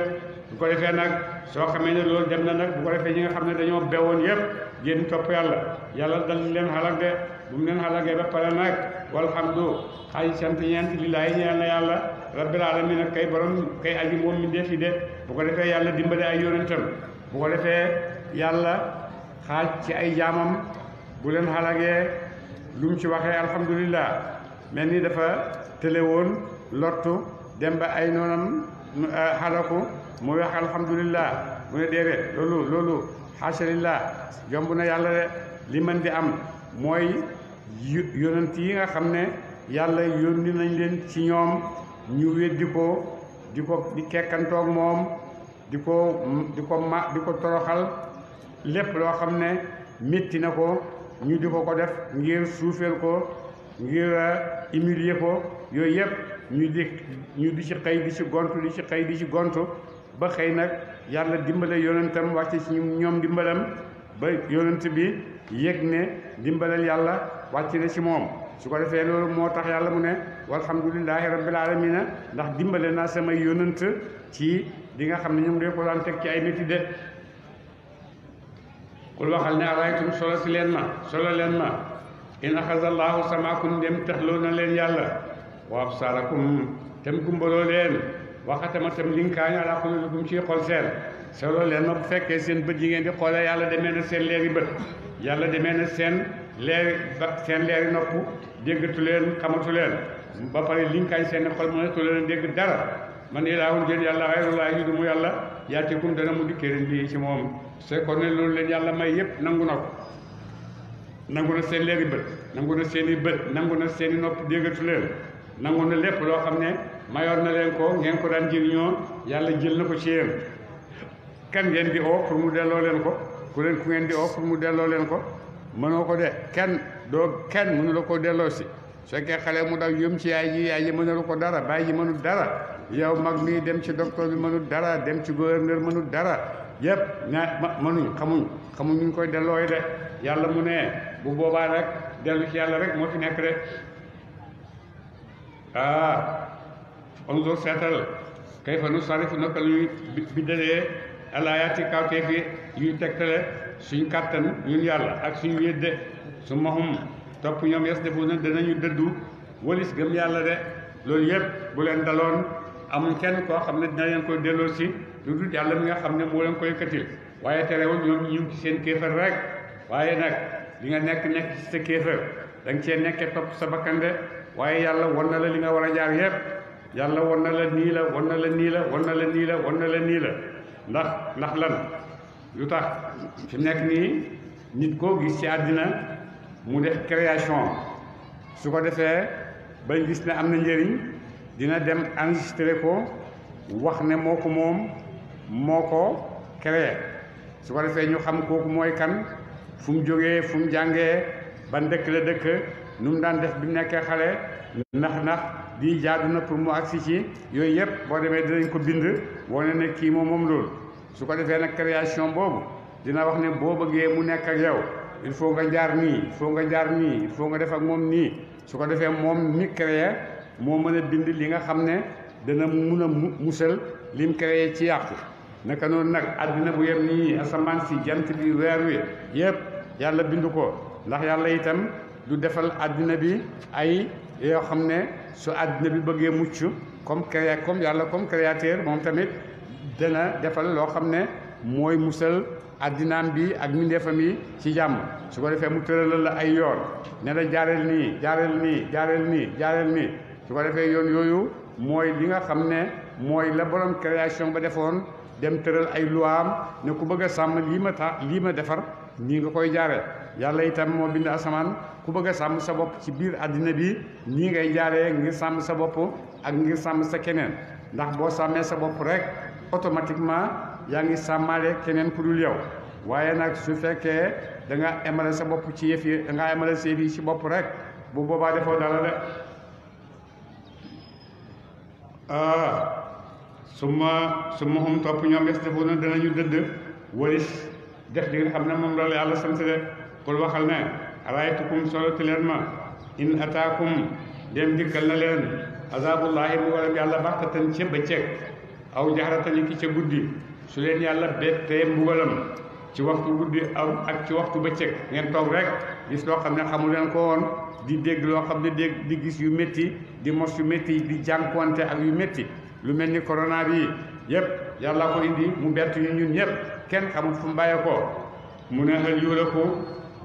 bu ko defee nag soo xamee ne loolu dem na nag bu ko defee ñi nga xam ne dañoo bewoon yëpp génn topp yàlla dal leen xalak de bu mu leen xalakee ba pare nag walhamdu xaaji sant ñeent lillaahi ñeel na yàlla rabbil alamin nag kay borom kay aji moom mi defi de bu ko defee yàlla dimbale ay yonentam bu ko defee yàlla xaaj ci ay jaamam bu leen xalagee lu mu ci waxee alhamdulillah mel ni dafa tële woon lottu dem ba ay noonam xalaku mu wax alhamdulillah mu ne déedéet loolu xaasalillah jomb na yàlla de li mën di am mooy yonent yi nga xam ne yàlla yónni nañ leen ci ñoom ñu weddi ko di kekkantoog moom di ko toroxal lépp loo xam ne métti na ko ñu di ko def ngir suufeel ko ngir humilier ko yooyu yëpp ñu di ci xëy di ci gontu ba xëy nag yàlla dimbale yonentam wàcce ci ñoom dimbalam ba yonent bi yëg ne dimbalal yàlla wàcc na ci moom su ko defee loolu moo tax yàlla mu ne walhamdulillahi rabbil alamina ndax dimbale naa samay yonent ci di nga xam ne ñoom de ko daan teg ci ay métti de kul waxal ne araytum solo leen ma in axazallahu samaakum dem taxloo na leen yàlla wa absarakum tem gumbaloo leen waxatama tam linkaañu ala qulubikum ci xol seen solo leen ma bu fekkee seen bët yi ngeen di xoolee yàlla demee na seen leeri bët yàlla demee na seen leeri nopp déggatu leen xamatu leen ba pare linkaañ seen xol mënatu leen dégg dara man ilaahun jën yàlla xayrullaahi du mu yàlla yaatikum dana mu dikkee leen bii ci moom c'est kon ne loolu leen yàlla may yépp nangu na ko nangu na seen leeri bët nangu na seen i bët nangu na seen i nopp déggatu leen nangu na lépp loo xam ne mayoon na leen ko ngeen ko daan jëriñoo yàlla jël na ko ci yéen kan ngeen di oo pour mu delloo leen ko ku ngeen di oo pour mu delloo leen ko mënoo ko de kenn mënu la ko delloo si su fekkee xale mu daw yëm ci yaay ji mënulu ko dara baay ji mënul dara yow mag mi dem ci docteur bi mënul dara dem ci gouverneur mënul dara yëpp xamuñ ñu koy dellooy de yàlla mu ne bu boobaa rek dellu ci yàlla rek moo fi nekk de onzur seetal kayfa nusarrifu naka ñuy biddalee alaayaati kawteef yi yuy tegtale suñ kàttan ñun yàlla ak suñ wédde su mahum topp ñoom yes defu na danañu dëddu walis gëm yàlla de loolu yëpp bu leen daloon amul kenn koo xam ne dina leen koy delloo si lu dul yàlla mi nga xam ne moo leen koy yëkkatil waaye terewul ñoom ñu ngi ci seen kéefar rek waaye nag li nga nekk ci sa kéefar da nga cee nekkee topp sa bakkan de waaye yàlla won na la li nga war a jaar yëpp yàlla won na la nii la won na la nii la won na la nii la won na la nii la ndax lan lu tax fi nekk nii nit koo gis ci àddina mu def création su ko defee bañ gis ne am na njëriñ dina dem enregistré ko wax ne moo ko moom moo ko créé su ko defee ñu xam kooku mooy kan fu mu jógee fu mu jàngee ban dëkk la dëkk nu mu daan def bi mu nekkee xale ndax di jaadu na pour mu agsi ci yooyu yëpp boo demee dinañ ko bind wane ne kii moom loolu su ko defee nag création boobu dina wax ne boo bëggee mu nekk ak yow il faut nga jaar nii il faut nga jaar nii il faut nga def ak moom nii su ko defee moom mi créé moo mën a bind li nga xam ne dana mun a musal lim créé ci yàqu naka noonu nag àddina bu yem nii asamaan si jant bi weer wi yëpp yàlla bind ko ndax yàlla itam du defal àddina bi ay yoo xam ne su àddina bi bëggee mucc comme yàlla comme créateur moom tamit dana defal loo xam ne mooy musal àddinaam bi ak mbindeefam yi ci jàmm su ko defee mu tëralal la ay yoon ne la jaareel nii su ko defee yoon yooyu mooy li nga xam ne mooy la borom création ba defoon dem tëral ay luwaam ne ku bëgg a sàmm lii ma defar nii nga koy jaare yàlla itam moo bind asamaan ku bëgg a sàmm sa bopp ci biir àddina bi nii ngay jaaree ngir sàmm sa bopp ak ngir sàmm sa keneen ndax boo sàmmee sa bopp rek automatiquement yaa ngi sàmmaale keneen ku dul yow waaye nag su fekkee da nga emale sa bopp ci yëf yi da nga emale sa yëf yi ci bopp rek bu boobaa defoo dara de suma xum topp ñoom yes defu na danañu dëdd walis def li nga xam ne moom loolu yàlla sant de kul waxal ne araytukum soloti leen ma in ataakum dem dikkal na leen azabullahi mu waram yàlla baxtatan ca bëccëg aw jaxaratan ki ca guddi su leen yàlla bettee mbugalam ci waxtu guddi ak ci waxtu bëccëg ngeen toog rek gis loo xam ne xamu leen ko woon di dégg loo xam ne di gis yu métti di mos yu métti di jànkuwante ak yu métti lu mel ni corona bi yëpp yàlla ko indi mu bett ñu ñun ñëpp kenn xamul fu mu bàyyee ko mu ne hal yuhlaku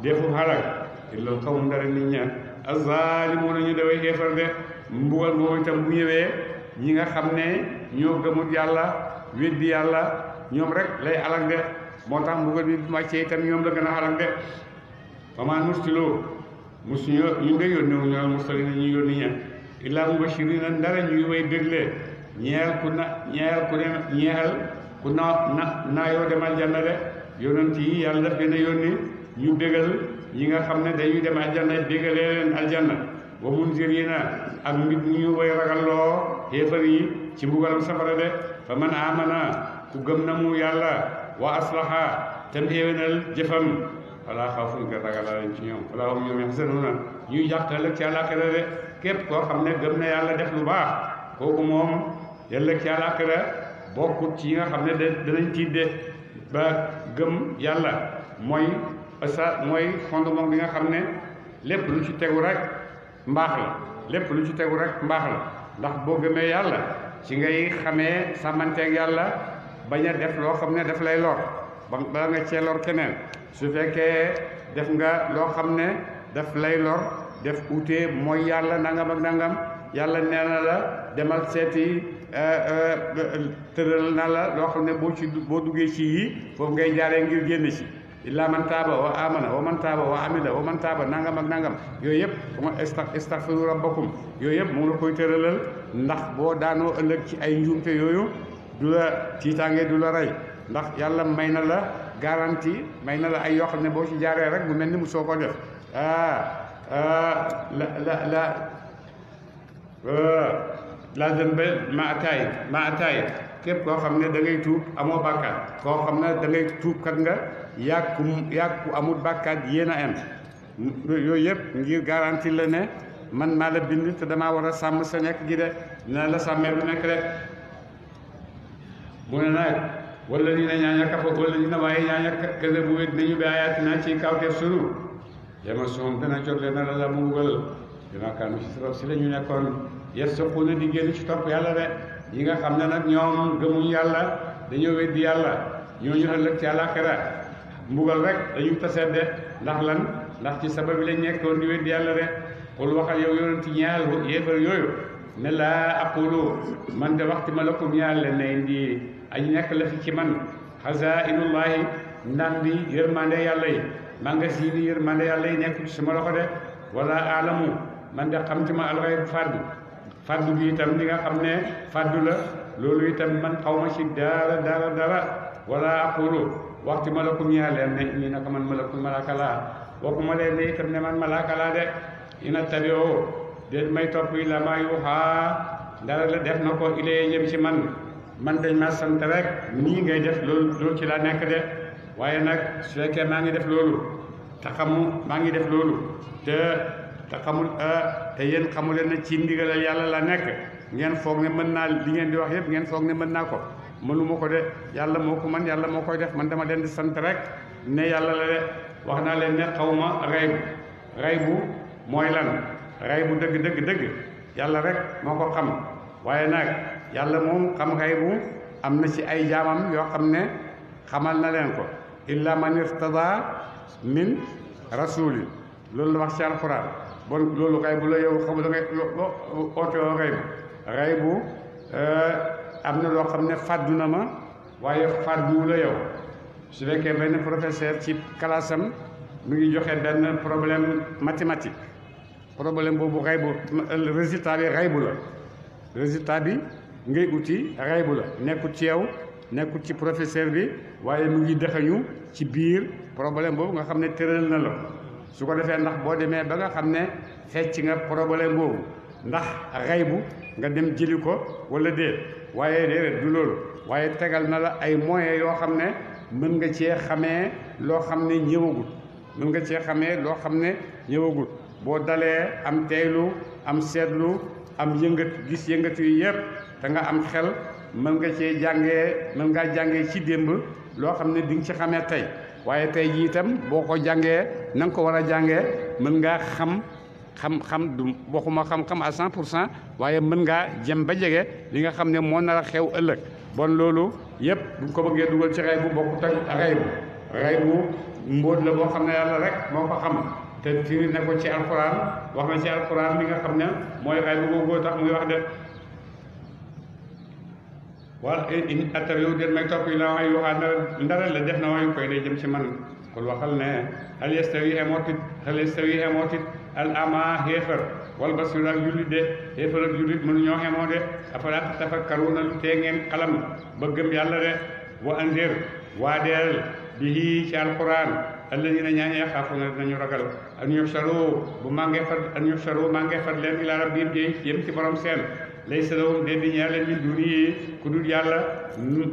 defu halak illa qawmu dara nit ña az-zalimuuna ñu daway xeefar de mbugal moomu itam bu ñëwee ñi nga xam ne ñoo gëmut yàlla weddi yàlla ñoom rek lay alak de moo tax mbugal bi bu wàccee itam ñoom la gën a alak de famaa nursilu musuñu ñu nga yónni wu ñool mursalina ñu yónni ña illaa mubashirina ndara ñuy way déglee ñeel ku naayoo demal janna de yonent yi yàlla daf leen a yónni ñu bégal ñi nga xam ne dañuy dem aljanna bégalee leen aljanna wa munzirina ak mbit ñu way ragalloo xéefar yi ci mbugalam safara de fa man amana ku gëm na mu yàlla wa aslaha te mu éwénal jëfam wala xawfun nga ragal lañ ci ñoom wala hum ñoom yaxzanuuna ñuy jàq ëllëg ci àllaaxira de képp koo xam ne gëm na yàlla def lu baax kooku moom ëllëg ci àllaaxira bokkut ci yi nga xam ne danañ tiit de ba gëm yàlla mooy fondement bi nga xam ne lépp lu ci tegu rek mbaax la lépp lu ci tegu rek mbaax la ndax boo gëmee yàlla ci ngay xamee sàmmanteeg yàlla bañ a def loo xam ne daf lay lor bala nga cee lor keneen su fekkee def nga loo xam ne daf lay lor def utee mooy yàlla nangam ak nangam yàlla nee na la demal seeti tëral na la loo xam ne boo duggee ci yii foofu ngay jaaree ngir génn ci illaa man taaba wa amana wa man taaba wa amila wa man taaba nangam ak nangam yooyu yëpp kuma istaghfiru rabbakum yooyu yëpp mu ngi la koy tëralal ndax boo daanoo ëllëg ci ay njuumte yooyu du la tiitaange du la rey ndax yàlla may na la garantie may na la ay yoo xam ne boo ci jaaree rek mu mel ni mu soo ko def la dënbe ma ataay képp koo xam ne da ngay tuub amoo bàkkaat koo xam ne da ngay tuub kat nga yàgg ku amul bàkkaat yéen a am yooyu yëpp ngir garantie la ne man maa la bind te damaa war a sàmm sa nekk gi de dina la sàmmee lu nekk rek mu ne nag wala dina ñaaña kafa wala dina waaye ñaaña kële bu wét nañu bi ayaatina ci kawteef sunu yama soom dana jot leen la mu mbugal dama kaanu si la ñu nekkoon yes soquna di génn ci topp yàlla de yi nga xam ne nag ñoom gëmuñ yàlla dañoo weddi yàlla ñooñu ëllëg ci àllaaxira mbugal rek dañu taseet de ndax lan ndax ci sabab bi lañ nekkoon di weddi yàlla de xul waxal yow yonent ñaal yéefar yooyu ne laa aqulu man de waxti ma lakum ñaal leen ne indi aji nekk la fi ci man xazainullahi ndam bi yërmande yàlla yi magasin yi yërmande yàlla yi nekk ci sama loxo de wala alamu man de xam ci ma alxayb faddu bi itam li nga xam ne faddu la loolu itam man xaw ma ci dara wala aqulu waxti ma lakum ñaal leen ne indi naka man malaaka laa waxuma leen ne itam ne man malaaka laa de ina tabi'u déet may topp yi la maa yuuxaa dara la def na ko ilee jëm ci man dañ ma sant rek nii ngay def loolu ci laa nekk de waaye nag su fekkee maa ngi def loolu maa ngi def loolu te xamul te yéen xamu leen ne ci ndigalal yàlla la nekk ngeen foog ne mën naa li ngeen di wax yëpp ngeen foog ne mën naa ko mënuma ko de yàlla moo ko man yàlla moo koy def man dama leen di sant rek ne yàlla la de wax naa leen ne xawma raybu mooy lan raybu dëgg yàlla rek moo ko xam waaye nag yàlla moom xam raybu am na ci ay jaamam yoo xam ne xamal na leen ko illa man irtada min rasulin loolu la wax ci alquran bon loolu raybu la yow xamul da ngay oote woo raybu am na loo xam ne fàddu na ma waaye fàddu la yow su fekkee benn professeur ci classe am mu ngi joxe benn problème mathématique problème boobu raybu résultat bi raybu la résultat bi ngay uti raybu la nekkut ci yow nekkut ci professeur bi waaye mu ngi dexañu ci biir problème boobu nga xam ne tëral na la su ko defee ndax boo demee ba nga xam ne fecc nga problème boobu ndax raybu nga dem jëli ko wala déet waaye déedéet du loolu waaye tegal na la ay moyens yoo xam ne mën nga cee xamee loo xam ne ñëwagul mën nga cee xamee loo xam ne ñëwagul boo dalee am teeylu am seetlu am gis yëngatu yi yëpp te nga am xel mën nga cee mën ngaa jàngee ci démb loo xam ne di nga ci xamee tey waaye tey jii itam boo ko jàngee na nga ko war a jàngee mën ngaa xam du waxuma xam-xam à 100% waaye mën ngaa jëm ba jege li nga xam ne moo nar a xew ëllëg bon loolu yëpp bu ko bëggee dugal ci raybu bokkut ak raybu mbóot la boo xam ne yàlla rek moo ko xam te firi ne ko ci alquran wax na ci alquran li nga xam ne mooy raybu googu tax muy wax de wala in attabi'u den may topp yi la way waxaa ndara la def na wayu koy day jëm ci man kon waxal ne hal yastawi emootit al ama xéefar wal basir ak jullit de xéefar ak jullit mënuñoo xemoo de afala tatafakkaruna lu tee ngeen xalam ba gëm yàlla de wa andir waadeel bihi ci alquran alladina ñaañe yaxaafuna dinañu ragal an yuxsaru maa ngee fat leen ila rabbihim jëm ci borom seen laysa lahum de di ñeel leen min duni ku dul yàlla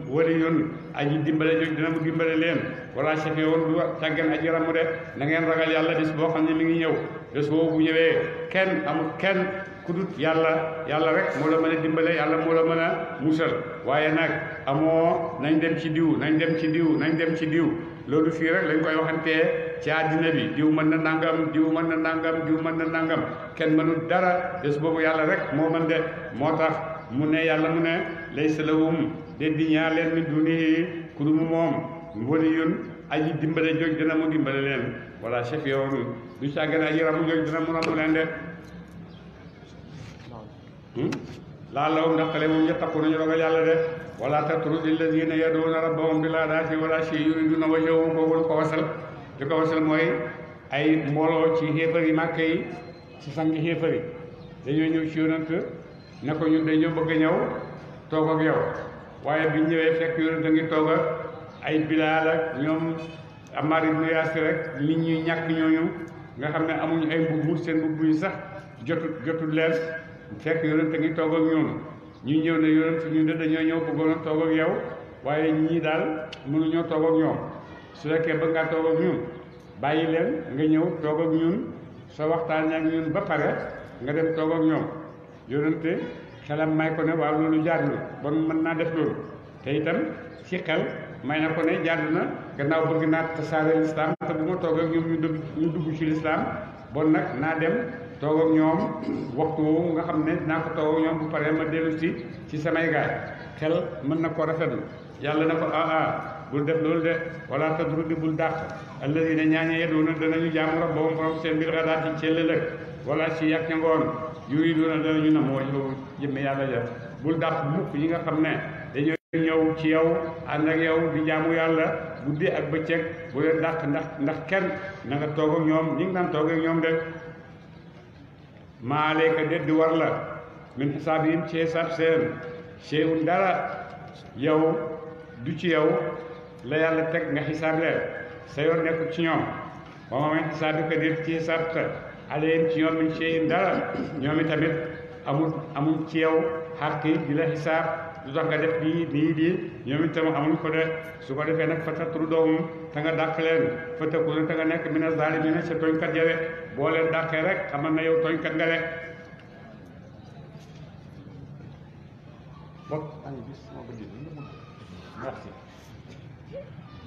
waliyun aji dimbale joj dina mu dimbale leen wala shafi'un du càggan aji ramu de na ngeen ragal yàlla bis boo xam ne mi ngi ñëw bés boobu bu ñëwee kenn amul kenn ku dul yàlla rek moo la mën a dimbale yàlla moo la mën a musal waaye nag amoo nañ dem ci diw nañ dem ci diw nañ dem ci diw loolu fii rek lañ koy waxantee ci àddina bi diw mën na nangam diw mën na nangam diw mën na nangam kenn mënul dara bés boobu yàlla rek moo mën de moo tax mu ne yàlla mu ne laysa lahum de di ñaar leen min dunihi ku dul moom waliyun aji dimbale joj dina mu dimbale leen wala shafi'un du càggan aji ramu joj dina mu ramu leen de la'allahum ndaxtale moom yattaquna ñu ragal yàlla de wala tatrudi alladina yad'una rabbahum bil ghadaati wal ashiyyi yuriduna wajhahu boobu ko wasal li ko wasal mooy ay mbooloo ci xéefar yi màkk yi ci sangi xéefar yi dañoo ñëw ci yonent ne ko ñun dañoo bëgg a ñëw toog ak yow waaye bi ñëwee fekk yonent a ngi toog ak ay Bilaal ak ñoom Ammaar ibn Yaasir rek nit ñi ñàkk ñooñu nga xam ne amuñu ay mbubb seen mbubb yi sax jotul leen fekk yonent a ngi toog ak ñoom ñu ñëw ne yonent ñu de dañoo ñëw bëggoon a toog ak yow waaye ñii daal mënuñoo toog ak ñoom su fekkee bëgg ngaa toog ak ñun bàyyi leen nga ñëw toog ak ñun soo waxtaan ak ñun ba pare nga dem toog ak ñoom yonent xelam may ko ne waaw loolu jaadu na bon mën naa def loolu te itam ci xel may na ko ne jaadu na gannaaw bëgg naa tasaare lislaam te bu ma toog ak ñoom ñu dugg ci lislaam bon nag naa dem toog ak ñoom waxtu woowu nga xam ne dinaa ko toog ak ñoom bu paree ma dellu ci samay gaay xel mën na ko rafetlu yàlla na ko bul def loolu de wala tadrudi bul dàq alladina ñaañe yeduna danañu jaamu rabbahum borom seen bil ghadaati ci lëlëg wala si yàq ca ngoon yuriduna danañu na moo yow jëmme yàlla ja bul dàq mukk ñi nga xam ne dañoo ñëw ci yow ànd ak yow di jaamu yàlla guddi ak bëccëg bu leen dàq ndax kenn na nga toog ak ñoom ñi ngi daan toog ak ñoom de maa alayka deddi war la min xisaabihim ci xisaab seen shay'un dara yow du ci yow la yàlla teg nga xisaab leen sa yoon nekkul ci ñoom ba ma men xisaab bi ko déet ci xisaab ta alayhim ci ñoom min shay'in dara ñoom itamit amul ci yow xàqi di la xisaab lu tax nga def nii ñoom itam amuñ ko de su ko defee nag fa tatrudohum te nga dàq leen fa takuna te nga nekk mina zaalimiina ca tooñkat ya de boo leen dàqee rek xamal na yow tooñkat nga de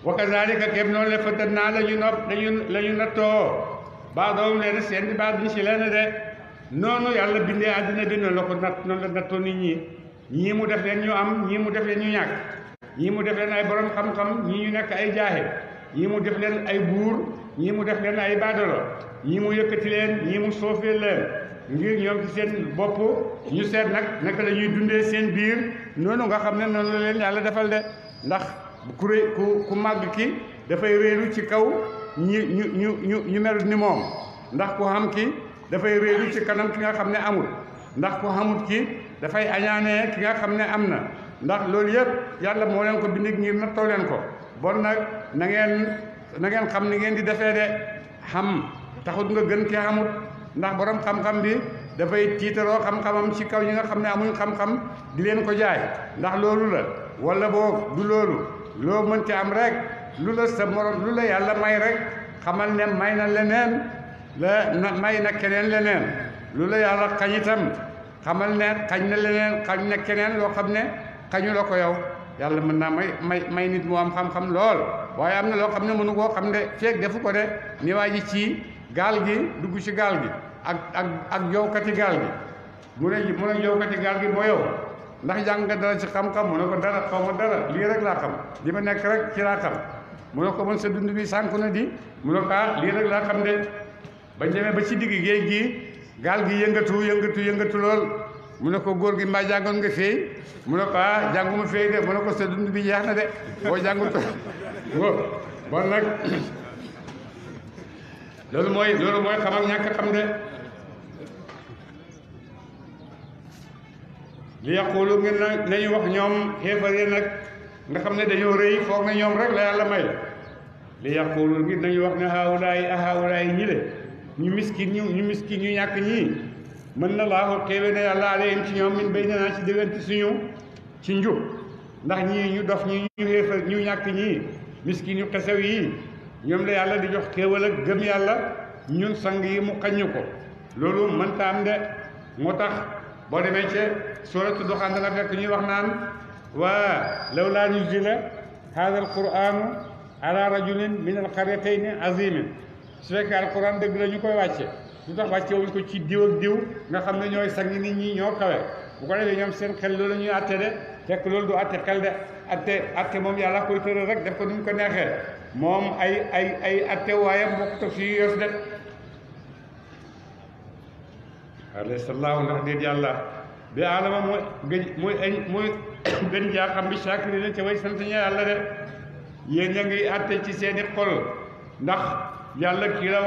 wa kazaalika képp noonu la fatannaa la ñu nattoo ba'dahum leen seen di baax di si leen de noonu yàlla bindee àddina bi noonu la nattoo nit ñi ñii mu def leen ñu am ñii mu def leen ñu ñàkk ñii mu def leen ay borom xam-xam ñii ñu nekk ay jaaxe ñii mu def leen ay buur ñii mu def leen ay baadolo ñii mu yëkkati leen ñii mu soofee leen ngir ñoom ci seen bopp ñu seet nag naka la ñuy dundee seen biir noonu nga xam ne noonu la leen yàlla defal de ndax ku màgg ki dafay réeru ci kaw ñu melut ni moom ndax ku xam ki dafay réeru ci kanam ki nga xam ne amul ndax ku xamut ki dafay añaanee ki nga xam ne am na ndax loolu yëpp yàlla moo leen ko bind ngir nattoo leen ko bon nag na ngeen xam ni ngeen di defee de xam taxut nga gën ki xamut ndax borom xam-xam bi dafay tiitaroo xam-xamam ci kaw ñi nga xam ne amuñ xam-xam di leen ko jaay ndax loolu la wala boog du loolu loo mën ci am rek lu la sa morom lu la yàlla may rek xamal ne may na leneen may na keneen leneen lu la yàlla xañ itam xamal ne xañ na leneen xañ na keneen loo xam ne xañu la ko yow yàlla mën naa may nit mu am xam-xam lool waaye am na loo xam ne mënu koo xam de feeg defu ko de ni waa ji ci gaal gi dugg ci gaal gi ak jowkati gaal gi mu ne jowkati gaal gi moo yow ndax jàng nga dara ci xam-xam mu ne ko dara xaw ma dara lii rek laa xam li ma nekk rek ci laa xam mu ne ko man sa dund bi sànku na di mu ne ko lii rek laa xam de bañ demee ba ci digg géej gi gaal gi yëngatu lool mu ne ko góor gi mbaa jàngoon nga feey mu ne ko jànguma feey de mu ne ko sa dund bi jeex na de boo jàngul ko bon nag loolu mooy xam ak ñàkk xam de li yaqulu ngeen nañu wax ñoom xeefar yi nag nga xam ne dañoo rëy foog na ñoom rek la yàlla may li yaqulu ngir nañu wax ne haawulaay ñi le ñu miskin ñu ñàkk ñii mën na laahu xéewe na yàlla alayhim ci ñoom min baynanaa ci diggante suñu ci njub ndax ñii ñu dof ñii ñu xéefal ñu ñàkk ñii miskin yu xesew yii ñoom la yàlla di jox xéewal ak gëm yàlla ñun sang yi mu xaññu ko loolu mënta am de moo tax boo demee ci suuratu Duxaan da nga fekk ñuy wax naan waa lawlaa nuzila haada alquranu ala rajulin min alqaryatayni azimin su fekkee alquran dëgg la ñu koy wàcce lu tax wàcce wuñ ko ci diw ak diw nga xam ne ñooy sang nit ñi ñoo kawe bu ko defee ñoom seen xel loolu ñuy atte de fekk loolu du atte xel de atte moom yàlla koy tëral rek def ko nu mu ko neexee moom ay atte waayam bokkut ak suñu yos de alayhisallaahu ndax déet yàlla bi alama mooy gën jaa xam bi shaakiriina ca way sant ña yàlla de yéen ña ngi atte ci seeni xol ndax yàlla kii la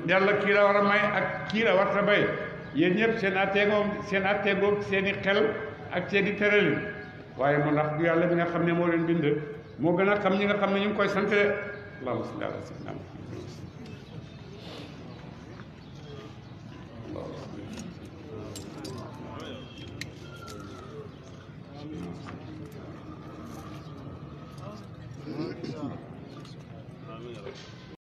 yàlla kii la war a may ak kii la warta bay yéen ñëpp seen atteegoog seen i xel ak seen i tërali waaye mu ndax du yàlla bi nga xam ne moo leen bind moo gën a xam ñi nga xam ne ñu ngi koy sant de allahumma salli ala sayyidina Muhammad